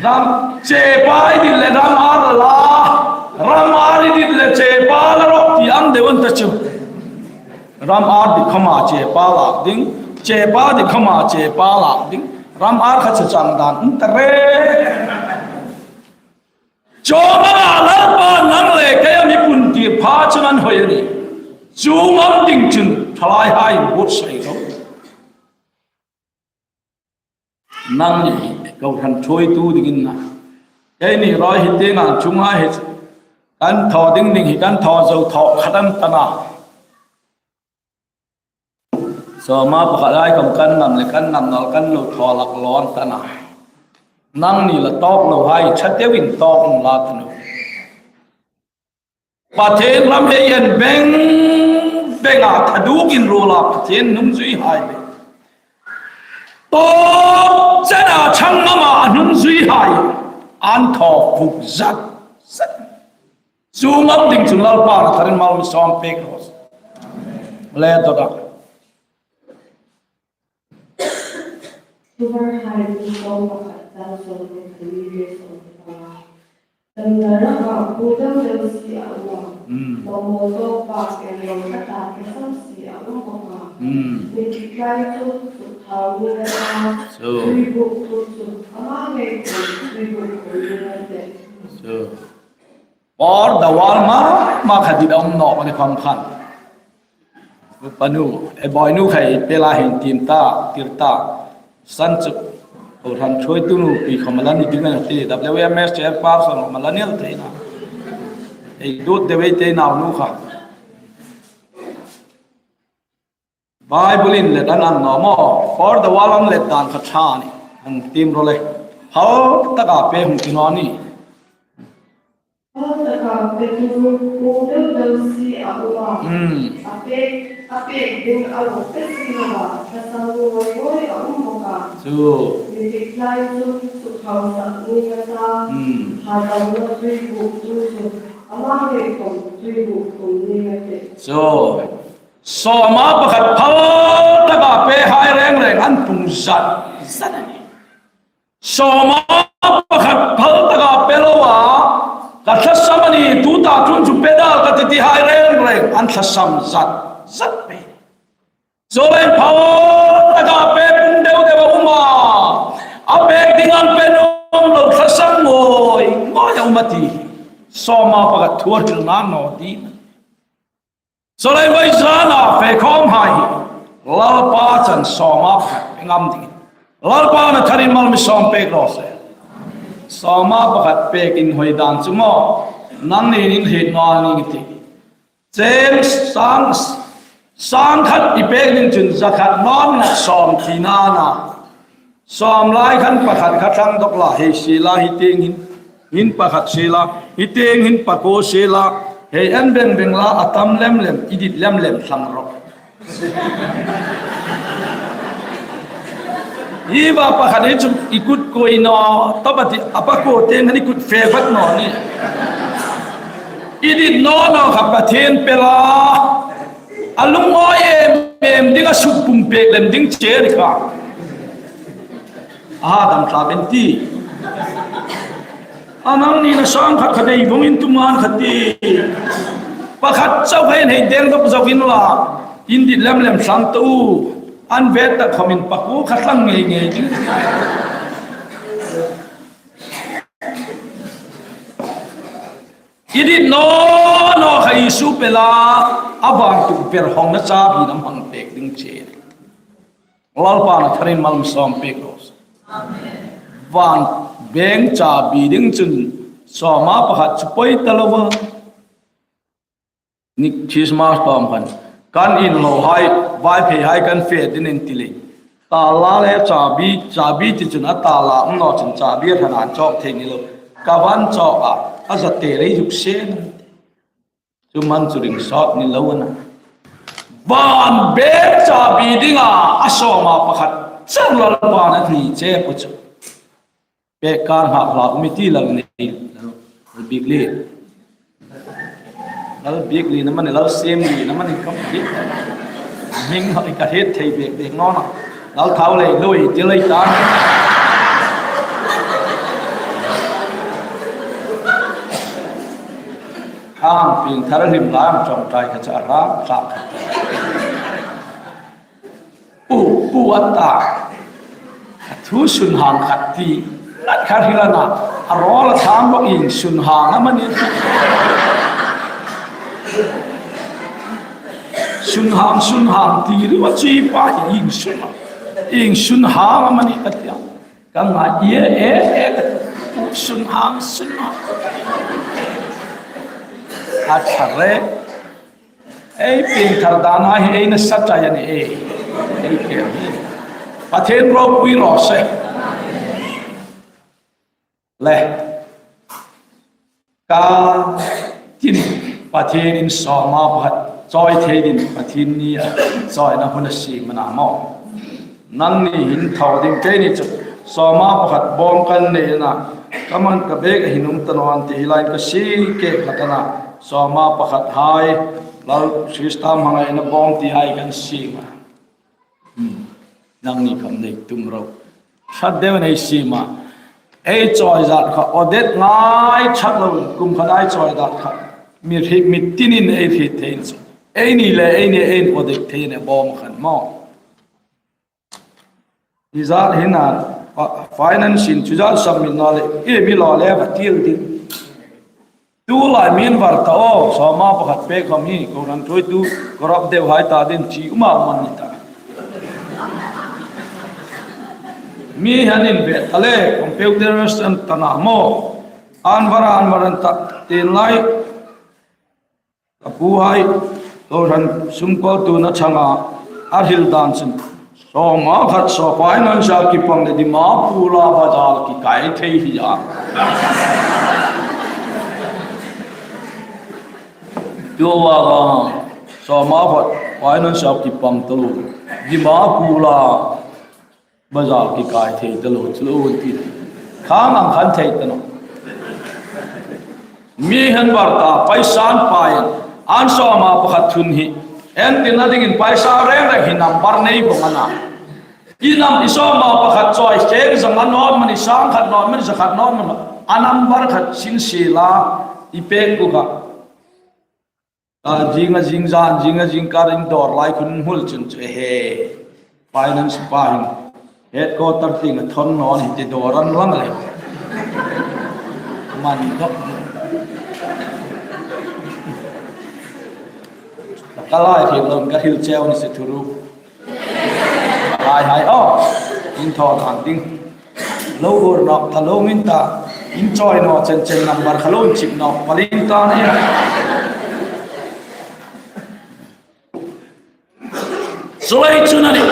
ram chepa i dit le ram ar la, ram ar i dit le chepa la rawh ti ang deu an ta chu. Ram ar dit khoma chepa lak ding, chepa dit khoma chepa lak ding, ram ar kha chu chang dan um ta re. Chuong ang a Lalpa nang le kei a mi pun tir pha chun an hoi a nih. Chuong ang ding chun thalai hai in buotsai ro. Nangni kohran ṭhuoitu dingin a. Keini rawi hi tienga chunga hi kan thaw ding ding hi kan thaw zo thaw khat an ta naw. Sawma pakhat hai khom kan nam le kan nam naw kan lo thaw lak lo an ta naw. Nangni la tawk lo hai ṭha deuin tawk la ta naw. Pathien ram hei en beng beng a, thadukin ruola Pathien hnungzui hai bek. Tawp chena chang ngama a hnungzui hai an thaw fuk zat zat. Chu ngam ding chun Lalpan a tharin mal mi sawm pek raw se. Le to da. Thuvar hai bung sawm pakhat chang sawm le pali le sawm panga. Damna rama pung deu deu si a um a. Hmm. Mamaw tawpa eng lo kha ta ka sam si a um bawk a. Hmm. Ni thlai chu suk thau ni a ta. So. Tui buk tu chu ama ngei chu tui buk tu ni a te. So. Or the wall ma, ma kha dit a um naw ni khom khan. Panu, e boinu khai pela hin tim ta, tir ta. San chu, kohran ṭhuoitu nupi khom la ni ding a ti, W M S chairperson khom la ni thei naw. Ei dut de wei te naw nu kha. Bible-in let an an naw maw, for the wall an let dan kha ṭha a nih, an tim ro le. Hal taka pe hung ti naw ni. Hal taka pe tu, pung deu deu si a um a. Hmm. A pek, a pek ding a lo pe si naw a, ka sang ngoi ngoi a um bawk a. Chu. Ni thlai chu suk thau sak ni a ta. Hmm. Ha dam na tui buk tu chu, ama ngei khom tui buk khom ni a te. Chu. Sawma pakhat phal taka pe hai reng reng an pung zat zat a nih. Sawma pakhat phal taka pe loa, ka tlasam a nih, tuta chun chu pe dal ka ti ti hai reng reng an tlasam zat zat pei. Chuleiin phal taka pe pung deu deu a um a, a pek ding an pe nuom lo tlasam ngoi ngoi a um a ti. Sawma pakhat thu a hril naw ding. Chuleiin vawisuna fe khom hai hi Lalpa chan sawma pakhat pe ngam ding. Lalpan a tharin mal mi sawm pek raw se. Sawma pakhat pek inhoi dan chu maw, nangnin in hriet naw ning ti. James sang, sang khat i pek ding chun za khat naw ni sawm tina a na. Sawm lai khan pakhat kha thlang dawk la, hei si la, hi tieng hin, hin pakhat si la, hi tieng hin pakuo si la, hei en beng beng la, a tam lem lem, i dit lem lem thlang rawh. Hi va pakhat hi chu i kut kuoi naw, tawp a ti, a pakuo tieng hin i kut fe vat naw ni. I dit naw naw kha Pathien pe la. A lungawi em em ding a suk pum pek lem ding che ni kha. A dam tla ben ti. A nangnin a sang khat khat ei vawng in tu man khat ti. Pakhat chau kha hei deng dawk zo in la. In dit lem lem sang tu. An vet tak khomin pakuo kha thlang ngei ngei ding. I dit naw naw kha Isu pe la, a vangtuk ber hawngna chabi nam hang pek ding che. Lalpan a tharin mal mi sawm pek raw se. Van beng chabi ding chun sawma pakhat chu poi ta lo va. Ni Christmas tawm khan. Kan in lo hai, Vaiphei hai kan fe dingin ti le. Tala le chabi, chabi ti chun a tala um naw chun chabi a hran an chawk thei ni lo. Ka van chawk a, a za te rei zuk se na. Chu man chu ring sawt ni lo a na. Van beng chabi dinga, a sawma pakhat chang Lalpan a hni che pu chu. Pek kar nghak hlak mi ti Lal nei, Lal Bik Lien. Lal Bik Lien amani, Lal Sem Lien amani kam ti. Hming hoi ka hriet thei bek bek naw na. Lal Thau Lei Lui ti lei ta. Ang ping thar hlim lam chawng tai ka cha ra, sa ka. Pu, pu a ta. A thu sun hang khat ti. Ngat kha hril a na. A rawl a thang bawk in sun hang amani. Sun hang, sun hang ti ri wa chi pa in sun. In sun hang amani ka ti a. Ka ngai e, e, e, ka tu sun hang sun hang. A ṭha le. Ei pieng thar dan a hi ei nasa ṭha a ni e. Ei ke hi. Pathien ropui raw se. Le. Ka tin Pathienin sawma pakhat chawi thei dingin Pathien ni a chawina hun a siem a na maw. Nangni hin thaw ding keini chu sawma pakhat bawm kan nei a na, ka man ka bek a hin um ta naw an ti hi lain ka si ke khat a na, sawma pakhat hai Lal Krista hmangaina bawm ti hai kan siem a. Hmm. Nangni khawm nei tum ro. Ṭha deu nei siem a. Ei chawi zat kha, audit ngai ṭhat lo, kum khat ei chawi zat kha. Mi hriet, mi tinin ei hriet thei chu. Eini le eini ei audit thei a na bawm khan maw. I zat hin a, fa-, finance-in chu zat submit naw le, i mi lo le va til ding. Tulai min var ta o, sawma pakhat pek khawm hi, kohran ṭhuoitu, corrupt deu hai ta ding chi uma man ni ta. Mi han inve ta le, computer an ta na maw. An var, an var an ta, tin lai. Ka pu hai, kohran sum kawltu na changa, a hril dan chun. Sawma khat saw finance-a kipang le Dimapur-a bazar kikai thei hi a. Tu va va, sawma khat finance-a kipang ta lo. Dimapur-a bazar kikai thei ta lo, chu lo ti. Khang ang khan thei ta naw. Mi han var ta, paisa an pain, an sawma pakhat thun hi. Entirna dingin paisa reng reng hi number nei vong a na. I nam i sawma pakhat chawi seng zanga naw maw ni, sang khat naw maw ni, za khat naw maw ni. A number khat sin sila, i pek ku kha. A, zinga zing zan, zinga zing kar in dawr lai khun hmul chun chu he. Finance pa hin. Headquarter tieng a thawn naw ni ti dawr an lang le. Man dawk. Ka lai thei lo ka hril cheu ni se thuru. Hai hai o. In thaw dan ding. Lo ur nawk ta lo min ta. In chawi naw chen chen number kha lo in chip nawk pal in ta ni. Chu lai chu a ni.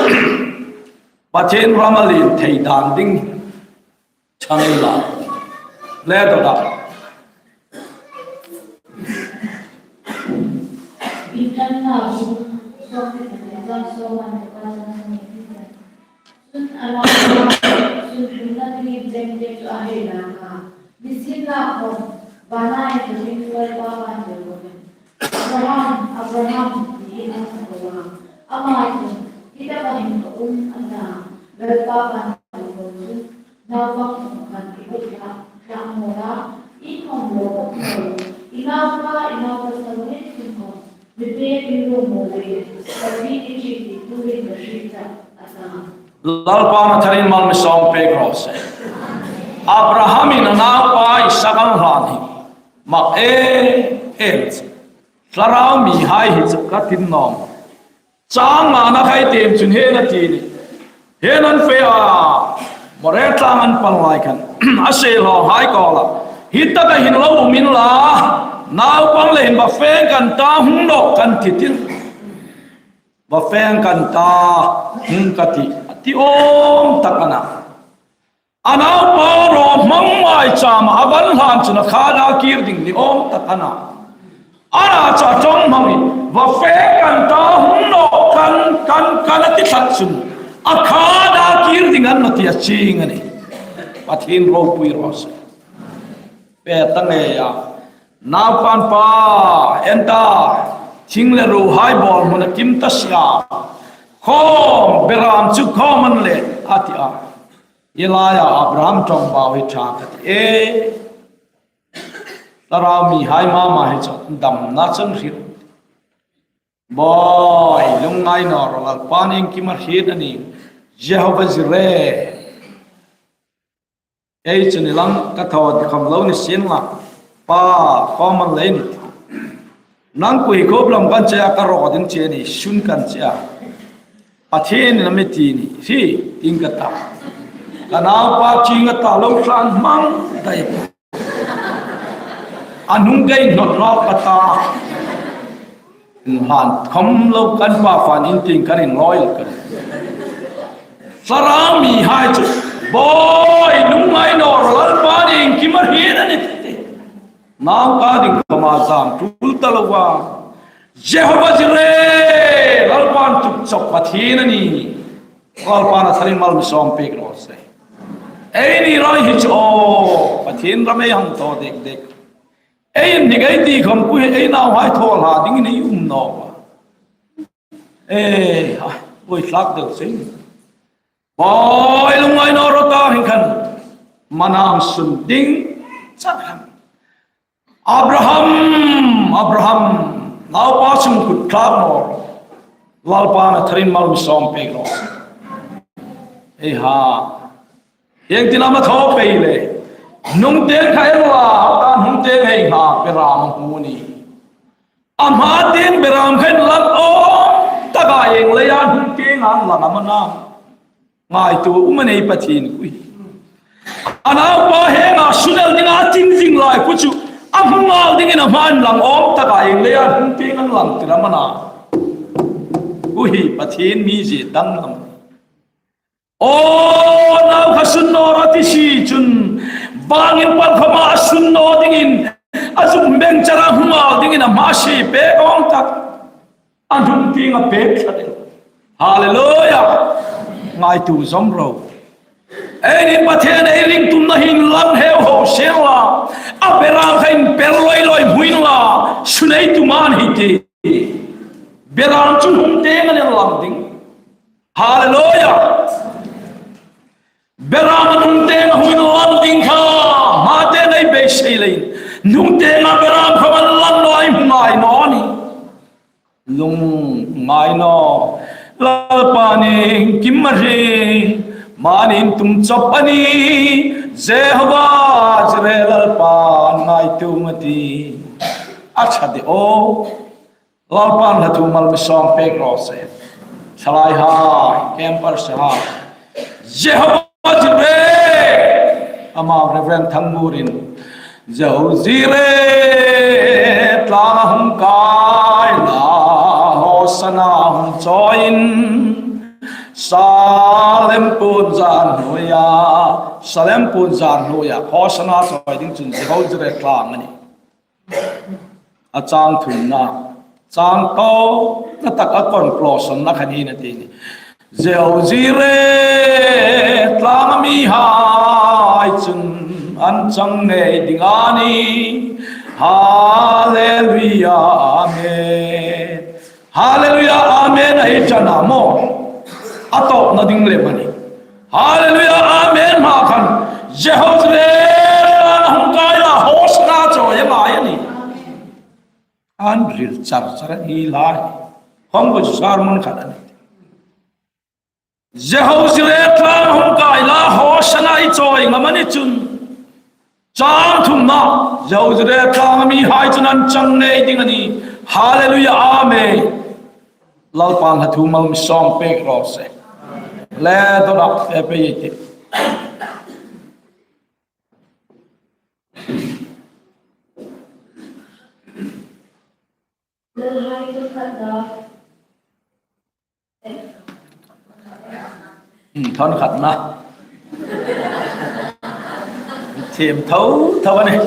Pathien ram a lien thei dan ding. Chang la. Le dawk a. Biekin na bu, sawm le pakhat, sawm le pakhat. Sun a la, sun hril na ding cheng te chu a hei la kha. Ni sin la khom, vana inthokin Lalpa ban tel bawk in. Abraham, Abraham, tiin a hung ko a. Ama chun, hi taka hin ka um, a ta. Lalpa ban tel bawk chun, naupang hmu khan i kut la, tla maw la, i khom lo bawk maw. I naupa, i naupa sal ngei chun khom, mi pek in lo maw le, ka pi i chi ti turin ka hriet a, a ta. Lalpan a tharin mal mi sawm pek raw se. Abraham-in a naupa Isak an hlan hi. Mak e, e. Thlarau mihai hi chu ka tin nawm. Chang ngana khai tem chun he na ti ni. He nan fe a. More tlang an pan lai khan. A se lo hai ko la. Hi taka hin lo um in la. Naupang le hin va feng kan ta hung nawk kan ti tin. Va feng kan ta hung ka ti. A ti awm tak a na. A naupa raw hmang mai chama a van hlan chun a kha da kir ding ni awm tak a na. A na chu a ṭawng hmang in, va feng kan ta hung nawk kan, kan, kan a ti tlat chun. A kha da kir ding an na ti a ching a ni. Pathien ropui raw se. Pe ta nge a. Naupan pa, en ta. Thing le ruo hai bawl hmun a kim ta sia. Khawm, beram chu khawm an le, a ti a. Hi laia Abraham ṭawngbau hi ṭha ka ti e. Thlarau mihai mama hi chu damna chun hril. Bawi, lungngai naw ro, Lalpan iengkim a hriet a nih. Jehovah Jireh. Ei chu ni lang ka thaw khawm lo ni sien la. Pa, khawm an le ni. Nang kui khop lam kan che a ka ro ding che ni, sun kan che a. Pathien na mi ti ni, hi, ting ka ta. Ka naupa ching a ta lo tlan hmang dai. A hnung kei hnawt hlak ka ta. Hlan khawm lo kan pa fan in tieng kan inlawi lo kan. Thlarau mihai chu, "Bawi, lungngai naw rawh, Lalpa ni, iengkim a hriet a nih," ti. Naupa ding khawma zam tul ta lo a. Jehovah Jireh, Lalpan tuk chawp Pathien a nih. Lalpan a tharin mal mi sawm pek raw se. Eini rai hi chu aw, Pathien ram ei hang thaw dek dek. Ei inhnik ei ti khawm kha ei nauhai thaw hla dingin ei um naw a. E, ha, oi hlak deu seng. Bawi, lungngai naw rawh ta, hieng khan manna sun ding char khan. "Abraham, Abraham, naupa sungkuo thlak naw. Lalpan a tharin mal mi sawm pek raw se." Ei ha. Hieng tin am a thaw pei le. Hnungtieng kha en la, ta hnungtieng hei ha, beram a hmu a nih. A hma tieng beram kha inlang awm taka ieng leia hnungtieng an lang am a na. Ngaituo um a nei Pathien kha. A naupa henga sun el dinga a tin zing lai khu chu a hmu nghal dingin a hma inlang awm taka ieng leia hnungtieng an lang tir am a na. Kha hi Pathien mizie danglam. Aw, nau kha sun naw rawh ti si chun, bangin pal khawma a sun naw dingin, a zuk beng chara hmu nghal dingin a hma sie pek awm tak. A hnungtieng a pek thla ding. Hallelujah. Ngaituo zawm ro. Eini Pathien ei ringtumna hi inlang heu ho seng la. A beram kha inper loi loi hmu inla. Sun ei tum a ni ti. Beram chu hnungtieng an inlang ding. Hallelujah. Beram hnungtieng a hung inlang ding kha, hma tieng ei beisei leiin. Hnungtienga beram kha an lang naw a, ei hmu ngai naw a nih. Lungngai naw. Lalpa ni iengkim a hriet. Hmanin tum chawp a nih. Jehovah Jireh, Lalpa ngaituo ngei a tih. A ṭha de aw. Lalpan hla thu mal mi sawm pek raw se. Thalaihai, campers hai. Jehovah Jireh. Ama Reverend Thangmurin. Jehovah Jireh, tlanga hung kai la, Hosana hung chawiin. Salem puon zan hnuoia. Salem puon zan hnuoia. Hosana chawi ding chun Jehovah Jireh tlang a nih. A chang thumna, chang tawpna tak a conclusion-na kha ni a ti a nih. Jehovah Jireh, tlanga mihai chun an chang ngei ding a nih. Hallelujah, amen. Hallelujah, amen a hi ṭan a maw. A tawpna ding lem a nih. Hallelujah, amen hma khan. Jehovah Jireh, hung kai la, Hosana chawi a ngai a nih. An ril char char a ni lai. Hong ko sermon khat a nih. Jehovah Jireh, tlanga hung kai la, Hosana i chawi ngam a ni chun. Chang thumna, Jehovah Jireh, tlanga mihai chun an chang ngei ding a nih. Hallelujah, amen. Lalpan hla thu mal mi sawm pek raw se. Le dona, e pe ye ti. Lalhai thon khatna. Hmm, thon khatna. Thiem tho tho a nih.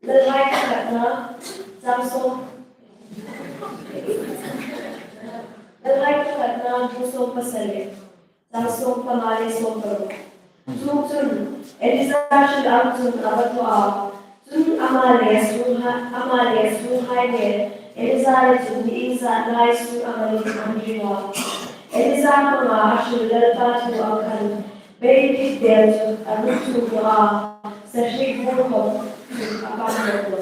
Lalhai thon khatna, chang sawm. Lalhai thon khatna, bu sawm pasari. Chang sawm panga le sawm paruk. Chuongchun, Elija hril ang chun a va thaw a. Chun ama le a sunghai, ama le a sunghai le Elija le chun mi iengzât lai sung ang a lo tlung an ring a. Elija hmanga a hril Lalpa thu ang khan, bei thip del chu a ruk chuong naw a, sahriek bur khawm chu a kang naw a.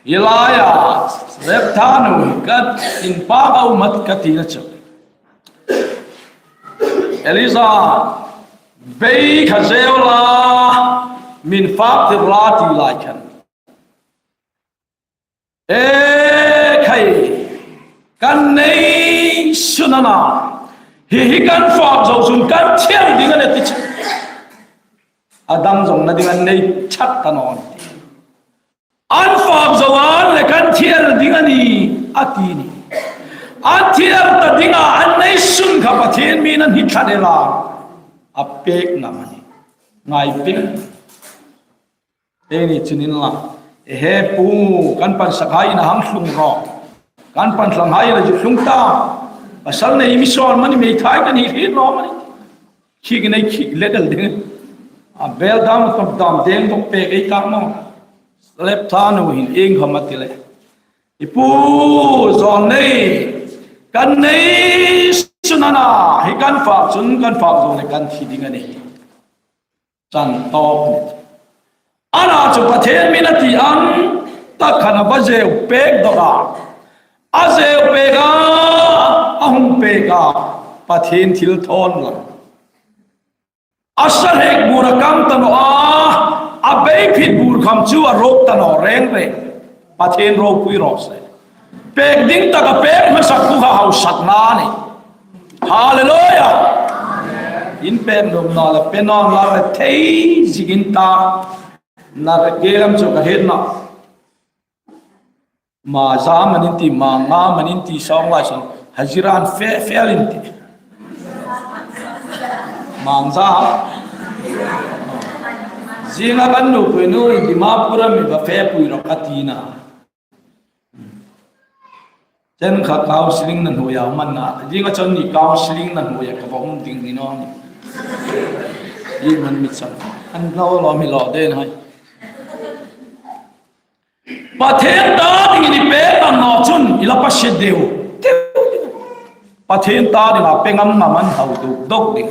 Hi laia, Sarepta nu, ka inpak a um a ka tina chu. Elija, bei kha zeu la, min fak tir la ti lai khan. E khai, kan nei sun a na, Hi hi kan fak zo chun kan thiel ding a nih ti chu. A dang zawngna ding an nei chat ta naw. An fak zo a ni leh kan thiel ding a nih a ti a nih. An thiel ta dinga an nei sun kha Pathien mi'n a hni tlat el a. A pek ngam a nih. Ngai pek. Eini chun inla, "Ehe pu, kan pansakhai ina hang tlung rawh. Kan panhlanghai ina zuk tlung ta. Pasal nei mi sawn mani, meithai kan hi hriet naw mani." Khik nei khik let el ding. A bel dam khom dam deng bok pek ei ta maw. Zarephath nu hin ieng khom a ti leh, "I pu, zawn nei, kan nei sun a na, hi kan fak chun kan fak zo leh kan thi ding a nih." Chan tawk. Ana chu Pathien mi'n a ti ang tak khan a va zeu pek dawk a. A zeu pek a, a hung pek a. Pathien thilthawn lang. A sa hrek bur a kang ta naw a, a bei phit bur khom chu a rawk ta naw reng reng. Pathien ropui raw se. Pek ding taka pek hmasak khu kha hausakna a nih. Hallelujah. In pek nuom naw leh pe naw leh thei ziek in ta. Na re ke lam chu ka hriet naw. Ma za manin ti, ma nga manin ti sawng lai sawng. Hazira an fe, fe in ti. Ma za. Zinga kan nupui nu in Dimapur a mi va fepui rawh ka ti a nih. Chen kha counseling na hnuoia man na. Zinga chun ni counseling na hnuoia ka va um ding ni naw ni. Hi man mi chan. An lo lo mi lo den hai. Pathien ta dingin i pek ngam naw chun i la pasie deu. Pathien ta dinga pe ngam ngam an hau duk dok ding.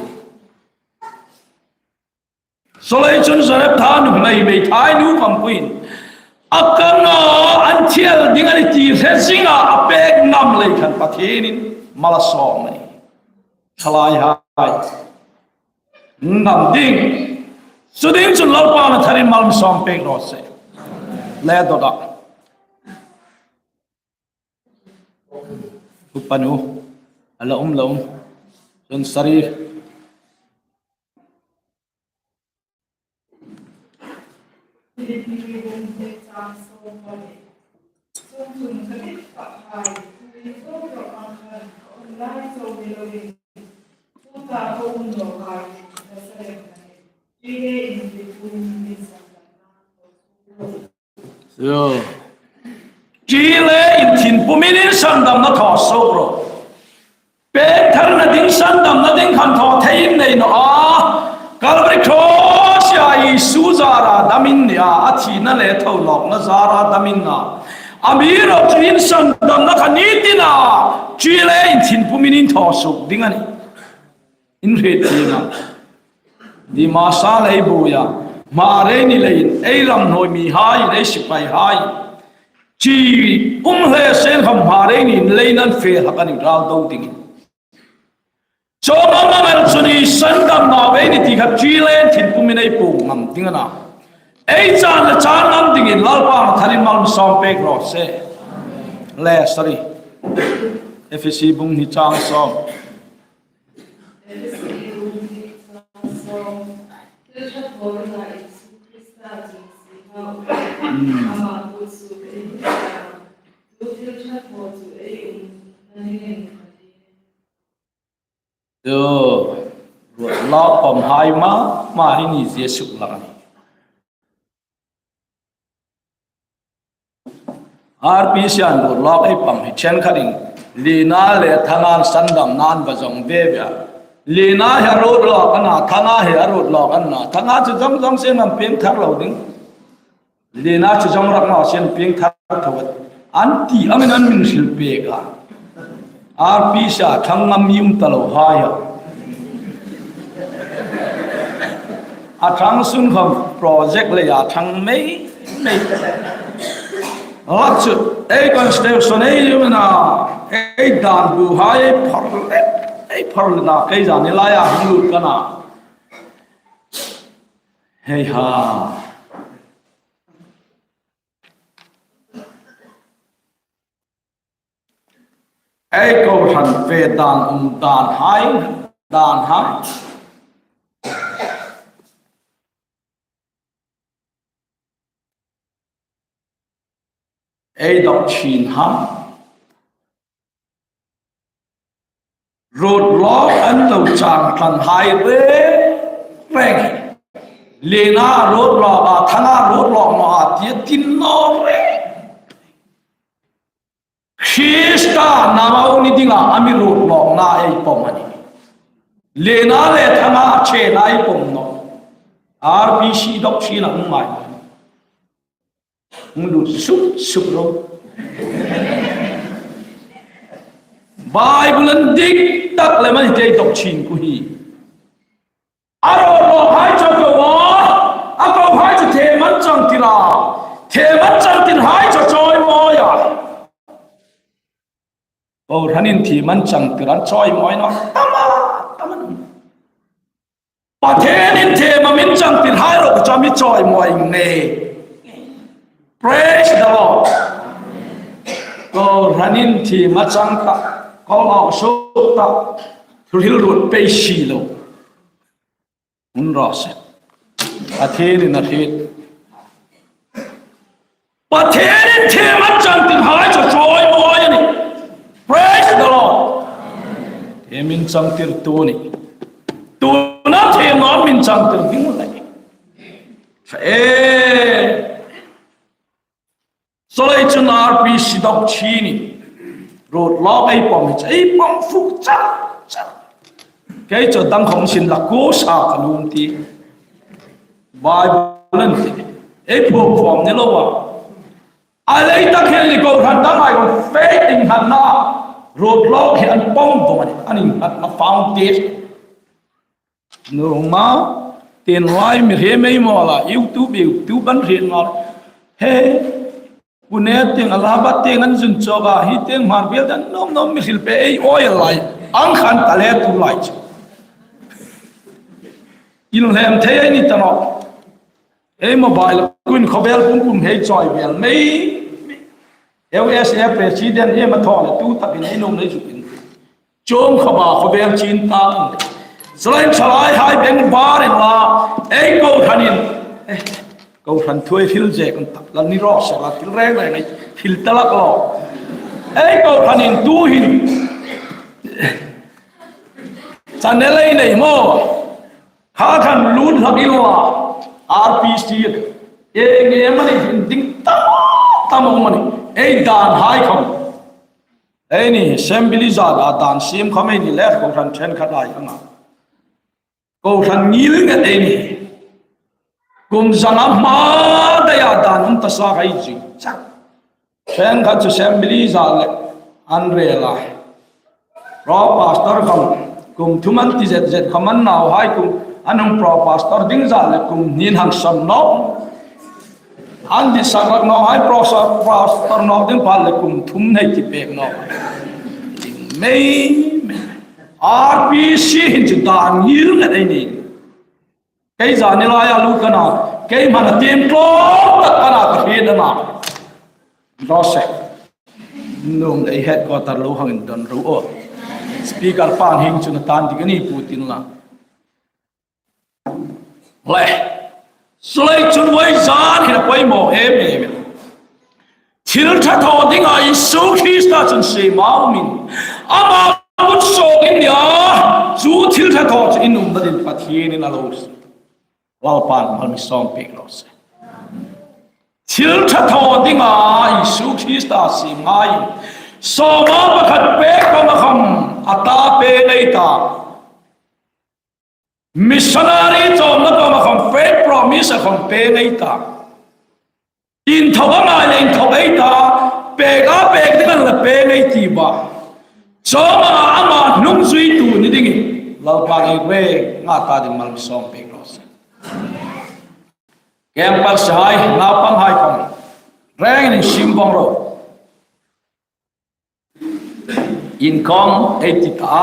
Chuleiin chun Zarephath nu mei, meithai nu khom puin a kang a, an thiel ding a nih ti hre zinga a pek ngam lei khan Pathienin mal a sawm a nih. Thalai hai. Ngam ding. Chu ding chun Lalpan a tharin mal mi sawm pek raw se. Le dawt a. Upa nu. A la um, la um. Chun sari. Ṭi le inthin pumin in sandamna thaw suok rawh. Pek tharna ding, sandamna ding khan thaw thei in nei naw a. Calvary Cross-a Isu zara dam in ni a, a thina le tho nawkna zara dam in a. Amiruokchu in sandamna kha ni tina, ṭi le inthin pumin in thaw suok ding a nih. In hriet tina. Dimasa lei buoya, Hmar ei ni leiin, ei ram hnuoi mihai, ei sipaihai. Ṭi um hle sien khom Hmar ei ni leiin an fe hlak a nih ral do dingin. Chuong ang ang el chun i sandamna ei ni ti kha ṭi le inthin pumin ei puong ngam ding a na. Ei chan le chan ngam dingin Lalpan a tharin mal mi sawm pek raw se. Le, sorry. Efesi bung hni chang sawm. Chu, ruot lawk pawm hai ma, ma hi ni Jesu lang. RPC-in ruot lawk ei pang hi chen khatin, Lina le Thanga sandamna an va zong ve ve a. Lina hi a ruot lawk a na, Thanga hi a ruot lawk a na. Thanga chu zong zong sien am pieng thar lo ding. Lina chu zong rak naw sien pieng thar tho. An ti angin an min hril pek a. RPC-a thang ngam mi um ta lo hai a. A thang sun khom project leia thang mei mei. Lak chu ei constitution ei um a na, ei dan bu hai ei phar le, ei phar le na, kei zan ni laia hung lut ka na. Hei ha. Ei kohran fe dan um dan hai, dan hai. Ei dok chin ha. Roadblock an lo chang tlan hai reng reng. Lena roadblock a, Thanga roadblock naw a tia tin naw reng. Krista namau ni dinga a mi roadblock na ei pawm a nih. Lena le Thanga chena ei pawm naw. R B C doctrine a um ngai. Hung lut suk suk ro. Bible-in dik tak le man hi ei doctrine khu hi. A roadblock hai chu ko a, a kohai chu thiem an chang tir a, thiem an chang tir hai chu chawimawi a. Kohranin thiem an chang tir an chawimawi naw tam a, tam a. Pathienin thiem a min chang tir hai ro chu a mi chawimawi ngei. Praise the Lord. Kohranin thiem a chang ta, ko lo suk ta, thu hril ruot pei si lo. Hun raw se. Pathienin a hriet. Pathienin thiem an chang tir hai chu chawimawi a nih. Praise the Lord. Thiem min chang tir tu ni. Tuna thiem a min chang tir ding u ni. E. Saw lei chun R B C doctrine ni. Roadblock ei pawm hi chu ei pawm fuk char char. Kei chu dang khawm sin la ko sa ka lum ti. Bible-in a ti. Ei phuok fawm ni lo a. A lei tak hiel ni kohran dang ai ko fe ding hang na. Roadblock hi an pawm vawng a nih. An innghatna foundation. Numa, tin lai mi hre mei maw la, YouTube, YouTube an hre ngai. He, Pune tieng, Allahabad tieng an zun chawk a, hi tieng Hmar biel dan nawm nawm mi hril pei ei awi lai. Ang khan ta le tu lai chu. Inhlem thei ei ni ta naw. Ei mobile kun khawvel pum pum hei chawi vel mei. U S A president hi ma thaw le tu takin ei nuom nei zuk in. Chuong khawpa khawvel chin ta. Salai salai hai beng bar in la. Ei kohranin. Eh, kohran thu ei hril zek an tak. Lal ni raw se la thil reng reng ei hril ta lak lo. Ei kohranin tu hin. Channel ei nei maw. Kha khan lut hlak i lo a, R B C, eng eng a ni ding tam, tam a um a nih. Ei dan hai khawm. Ei ni, Assembly zat a dan siem khawm ei ni le, kohran ṭhenkhat lai ang a. Kohran ngil ngat ei ni. Kum zanga hma daia dan um ta sa hai zing chak. Ṭhenkhat chu Assembly zat le an rel a. Pro pastor khawm kum thum an ti zet zet khawm an nauhai kum an hung pro pastor ding zat le kum hni hang sawm naw. An ti sak rak nauhai pro sa-, pastor naw ding pha le kum thum nei ti pek naw. Ding mei mei. R B C hin chu dan ngil ngat ei ni. Kei zani laia lu ka na, kei hmana tiem tlawm tak ka na ka hriet a na. Raw se. Nuom lei headquarter lo hang indon ro aw. Speaker pan hing chu na tan dik a ni pu tin la. Le. Saw lei chun voi zan hin a poimaw em em. Thil ṭha thaw dinga Isu Krista chun siem a um in. Ama kut suok in nia. Chu thil ṭha thaw chu in umna dingin Pathienin a lo. Lalpan mal mi sawm pek raw se. Thil ṭha thaw dinga Isu Krista siem ngai. Sawma pakhat pek khawm a khawm a ta pek ei ta. Missionary chawmna khawm a khawm faith promise a khawm pek ei ta. Inthawk a ngai le inthawk ei ta, pek a pek ding an la pek ei ti ba. Chuong a ama hnung zuitu ni dingin Lalpan ei reng nga ta ding mal mi sawm pek raw se. Campers hai, naupang hai khawm rengin insim vawng ro. Inkhawm ei ti ta,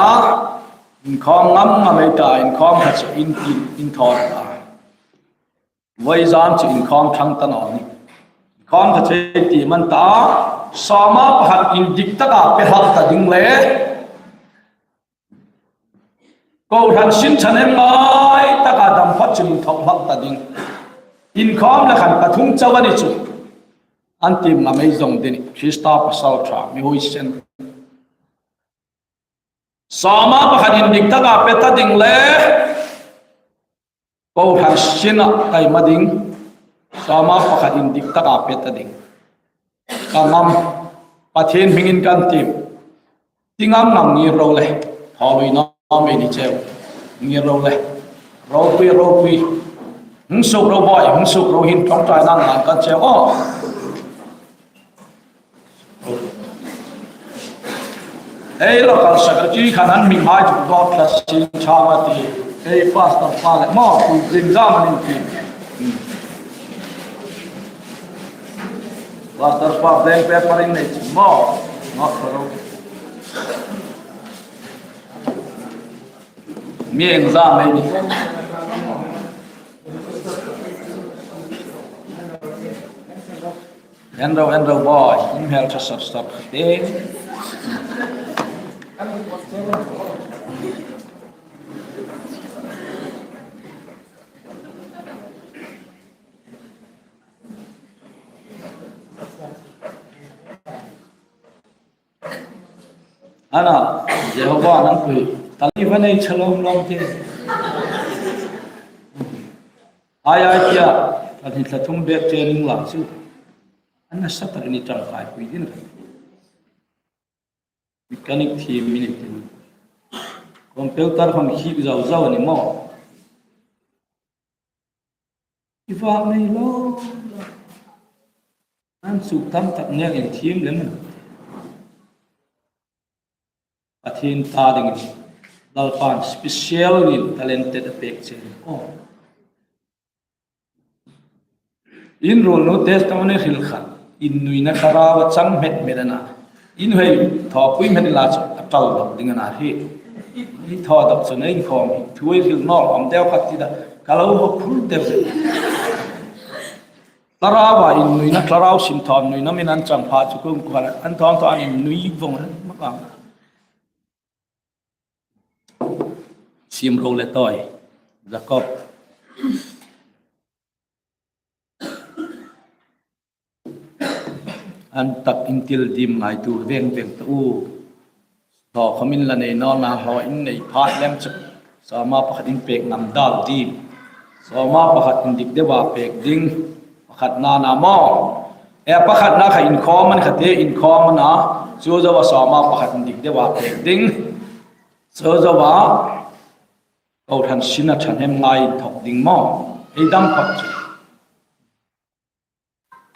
inkhawm ngam ngam ei ta, inkhawm kha chu in, in, in thaw ta. Voi zan chu inkhawm thang ta naw ni. Inkhawm kha chu ei ti man ta. Sawma pakhat indik taka pe hlak ta ding le kohran sin ṭhahnemngai taka dam phawt chun inthok hlak ta ding. Inkhawm le khan pathum chau a ni chu. An tiem ngam ei zong ding, Krista pasal ṭha, mi huoisen. Sawma pakhat indik taka pe ta ding le kohran sina taima ding. Sawma pakhat indik taka pe ta ding. Ka ngam, Pathien hmingin kan tiem. Ti ngam ngam ngir ro le. Thaw lui naw mi ni cheu. Ngir ro le. Ropui, ropui. Hung suk ro boi, hung suk ro hin ṭawngṭai nang nang kan cheu aw. Ei local secretary khan an hming hai chu dawt tla sin chang a ti. Ei pastor pa le maw, tu zing zam an ti. Pastor pa blank paper in nei chu maw. Maw, ro. Mi eng zam ei ni. En ro, en ro boi, in hmel ṭha sap sap te. Ana, Jehovah nang pui, tali va nei chalom lom te. Ai, ai, tia, kan hin thla thum bek training la chu. Ana sa tak ni ṭangkai pui ding. Mechanic thiem mi ni tin. Computer khom khik zau zau a ni maw. I vak nei lo. An suk tam tak nek in thiem lem. Pathien ta dingin Lalpan special in talented a pek che. Oh. In ruolnu testimony hril kha. Innuina thlarau a chang hmet hmet a na. In hei thawpui hmet la chu a tal dawk ding a na hi. I thaw dawk chu nei khom hi. Thu ei hril nawk am deu khat ti da. Ka lo hawk phur deu. Thlarau a innuina, thlarau sin thaw nuina min an chang pha chu kung kual an thawng thaw an innui vong an mak ang. Sim ro le tawi, Jakob. An tak in til dim ngaitu veng veng ta u. Thaw khom in la nei nawna haw in nei phat lem chu. Sawma pakhat in pek ngam dal dim. Sawma pakhat indik deu a pek ding. Pakhatna na maw. E pakhatna kha inkhawm a ni kha te inkhawm a na. Chu zoa sawma pakhat indik deu a pek ding. Chu zoa kohran sina ṭhahnemngai inthok ding maw. Ei dam phak chu.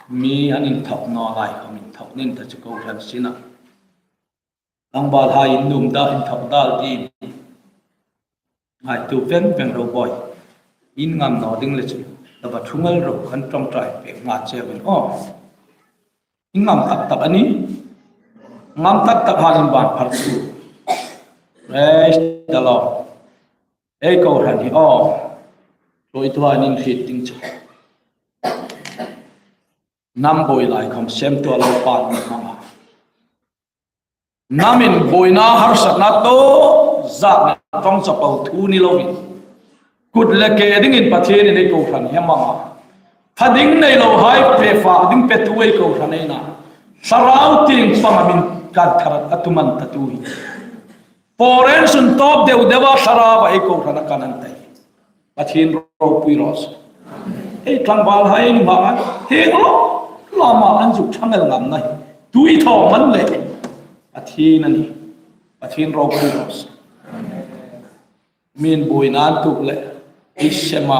Mi an inthok naw lai khom inthok ning ta chu kohran sina. Tlangvalhai in nuom dal inthok dal dim. Ngaitu veng veng ro boi. In ngam naw ding le chu. Tava thungal ro kan ṭawngṭai pek ngam che vin aw. In ngam tak tak a ni. Ngam tak tak hang in ban phar chu. Praise the Lord. Ei kohran hi aw. Ro i tuan in hriet ding chu. Nam buoi lai khom sem tua lo pan ni mama. Nam in buoina harsatna to zak na tong chapo thu ni lo in. Kut le ke dingin Pathien in ei kohran hi a mama. Tha ding nei lo hai pe fa ding petu ei kohran ei na. Thlarau tieng panga min kan thar a tuman ta tu hi. Foreign sun tawp deu deu a thlarau a ei kohran a kan an tai. Pathien ropui raw se. Ei tlangvalhai ni ma an heng lo lama an zuk ṭhang el ngam na hi. Tui thaw man le. Pathien a ni. Pathien ropui raw se. Min buoina an tuk le. Ei sema.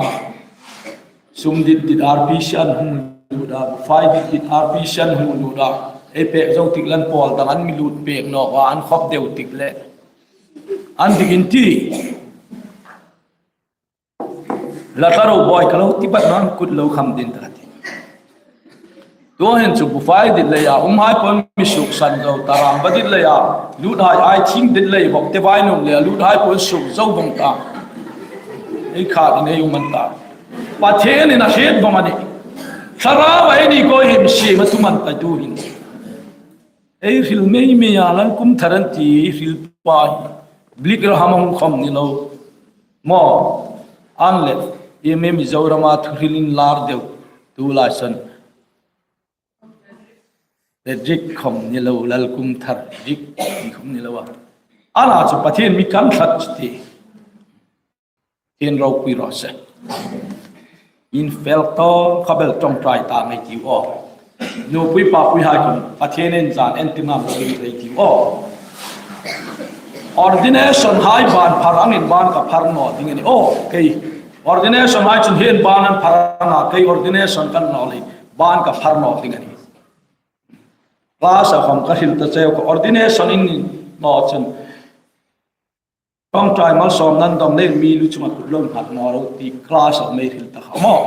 Sum dit dit R P C an hung lut a. Fai dit dit R P C an hung lut a. Ei pek zo tik lan pawl dang an mi lut pek nawk a an khop deu tik le. An dik in ti. La ka ro buoi ka lo ti bat nan kut lo kham din ta ti. Tuhin chu bu fai dit leia, um hai pon mi suk san zo ta ram ba dit leia, lut hai ai thing dit lei bok te vai nung leia, lut hai pon suk zo bong ta. Ei kha din ei um an ta. Pathien in a hriet bong a ni. Thlarau ei ni ko him si ma tu man ta tu hin. Ei hril mei mei a, Lalkum Thar an ti ei hril pa hi. Billy Graham a hung khawm ni lo. Maw, an le, ei mi Mizorama thuhril inlar deu, tu lai san. Le Rick khawm ni lo, Lalkum Thar, Rick ti khawm ni lo a. Ana chu Pathien mi kan thlat chu ti. Pathien ropui raw se. In fel tawk kha bel ṭawngṭai ta ngei tiu aw. Nupui papui hai khawm, Pathien inzan en ti ngam lo in rei tiu aw. Ordination hai ban phar angin ban ka phar naw ding a nih aw, kei. Ordination hai chun hi ban an phar anga, kei ordination ka ni naw leiin ban ka phar naw ding a nih. Class-a khawm ka hril ta cheu kha, ordination-in naw chun ṭawngṭai malsawmna an dawng leiin mi lu chunga kut lo nghat naw ro ti class-a mei hril ta kha maw.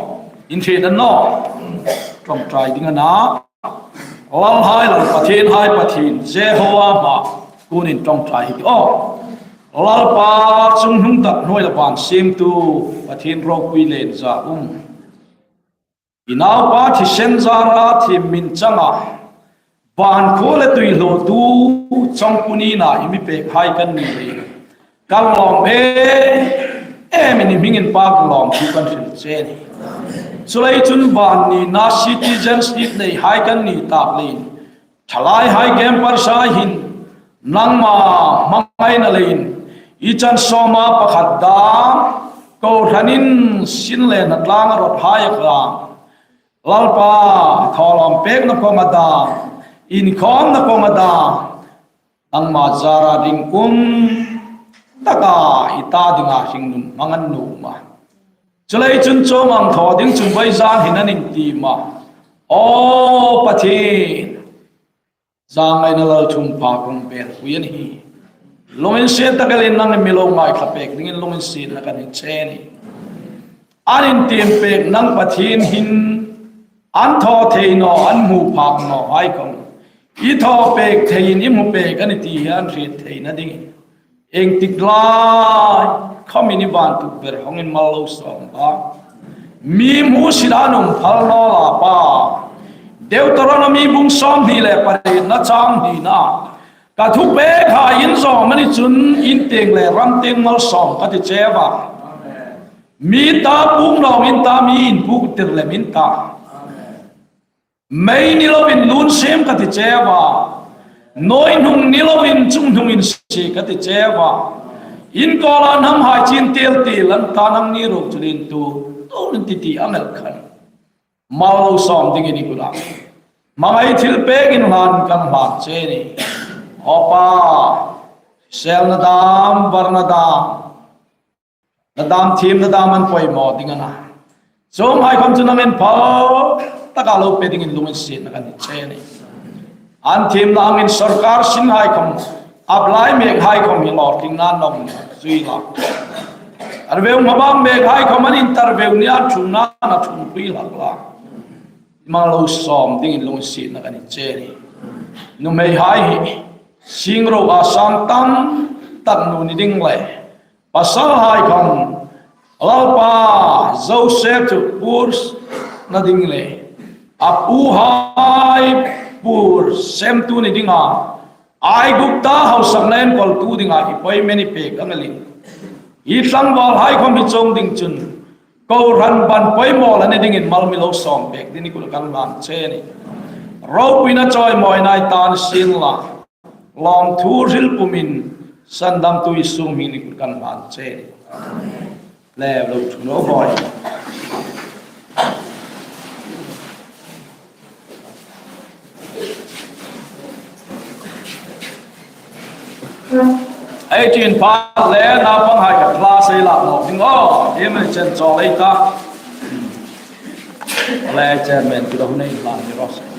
In hriet a ni naw. Ṭawngṭai ding a na. Lalhai Lal, Pathienhai Pathien, Jehovah hma kunin ṭawngṭai hi aw. Lalpa chungnung tak, hnuoi le van siemtu, Pathien ropui le inzahum. I naupa thisen zara thiem min changa, van khua le tui hlawtu chawngpu nina i mi pekhai kan ni leiin kan lawm em em, i hmingin Pa kan lawm thu kan hril che a nih. Chuleiin chun van nina citizenship neihai kan ni tak leiin Thalaihai campers-hai hin nangma hmangaina leiin i chan sawma pakhat dam, kohranin sin le hnatlang a rawthai a kang, Lalpa, thawlawm pekna kawnga dam, inkhawmna kawnga dam, nangma zara ding um taka i ta dinga hringnun hmang an nuom a. Chuleiin chun chuong ang thaw ding chun vawizan hin an intiem a. Aw Pathien, zangaina lalṭhungpha kong belpui a nih. Lunginsiet tak elin nangin mi lo ngaithlak pek dingin lunginsietna kan nei che a nih. An intiem pek nang Pathien hin an thaw thei naw, an hmu phak nawhai khawm i thaw pek theiin i hmu pek a nih ti hi an hriet theina dingin. Iengtik lai khawmin i vantuk ber hawngin mal lo sawm a. Mi hmusit a nuom phal naw la Pa. Deuteronomy bung sawmhni le parietna chang hnina. Ka thupekhai in zawm a ni chun in tieng le ram tieng mal sawm ka ti cheu a. Mi ta puk naw in ta, mi in puk tir lem in ta. Mei ni lovin lun siem ka ti cheu a. Nawi hnung ni lovin chunghnungin sie ka ti cheu a. In kawla hnamhai chin tiel tiel an ta, nangni ruok chu lien tu, tu in ti ti ang el khan. Mal lo sawm dingin i kutah hmangai thilpek inhlan kan hlan che a nih. Aw Pa, selna dam, varna dam, na dam, thiemna dam an poimaw ding a na. Chuonghai khawm chu nangin phal taka lo pe dingin lunginsietna kan nei che a nih. An thiemna angin sawrkar sinhai khawm, apply mekhai khawm hi lawrtlingna nawm zui la. Interview hmabang mekhai khawm an interview ni an ṭhungna a ṭhungpui hlak la. Mal lo sawm dingin lunginsietna kan nei che a nih. Nuhmeihai hi singro a sang tam tak nu ni ding le pasalhai khawm Lalpa Joseph chu poor na ding le a puhai poor semtu ni dinga Aigupta hausakna enkawltu dinga i poi meni pek ang elin. I tlangvalhai khawm hi chuong ding chun kohran ban poimaw la ni dingin mal mi lo sawm pek dingin i kut kan hlan che a nih. Ropuina chawimawina i ta ni sien la. Lawmthu hril pumin sandamtu Isu hmingin i kut kan hlan che a nih. Le lo thu naw boi. Ei chin pha le naupanghai ka class ei la nawk ding aw. Ei mi chen chawl ei ta. Le chairman tu da hun ei la ni ro se.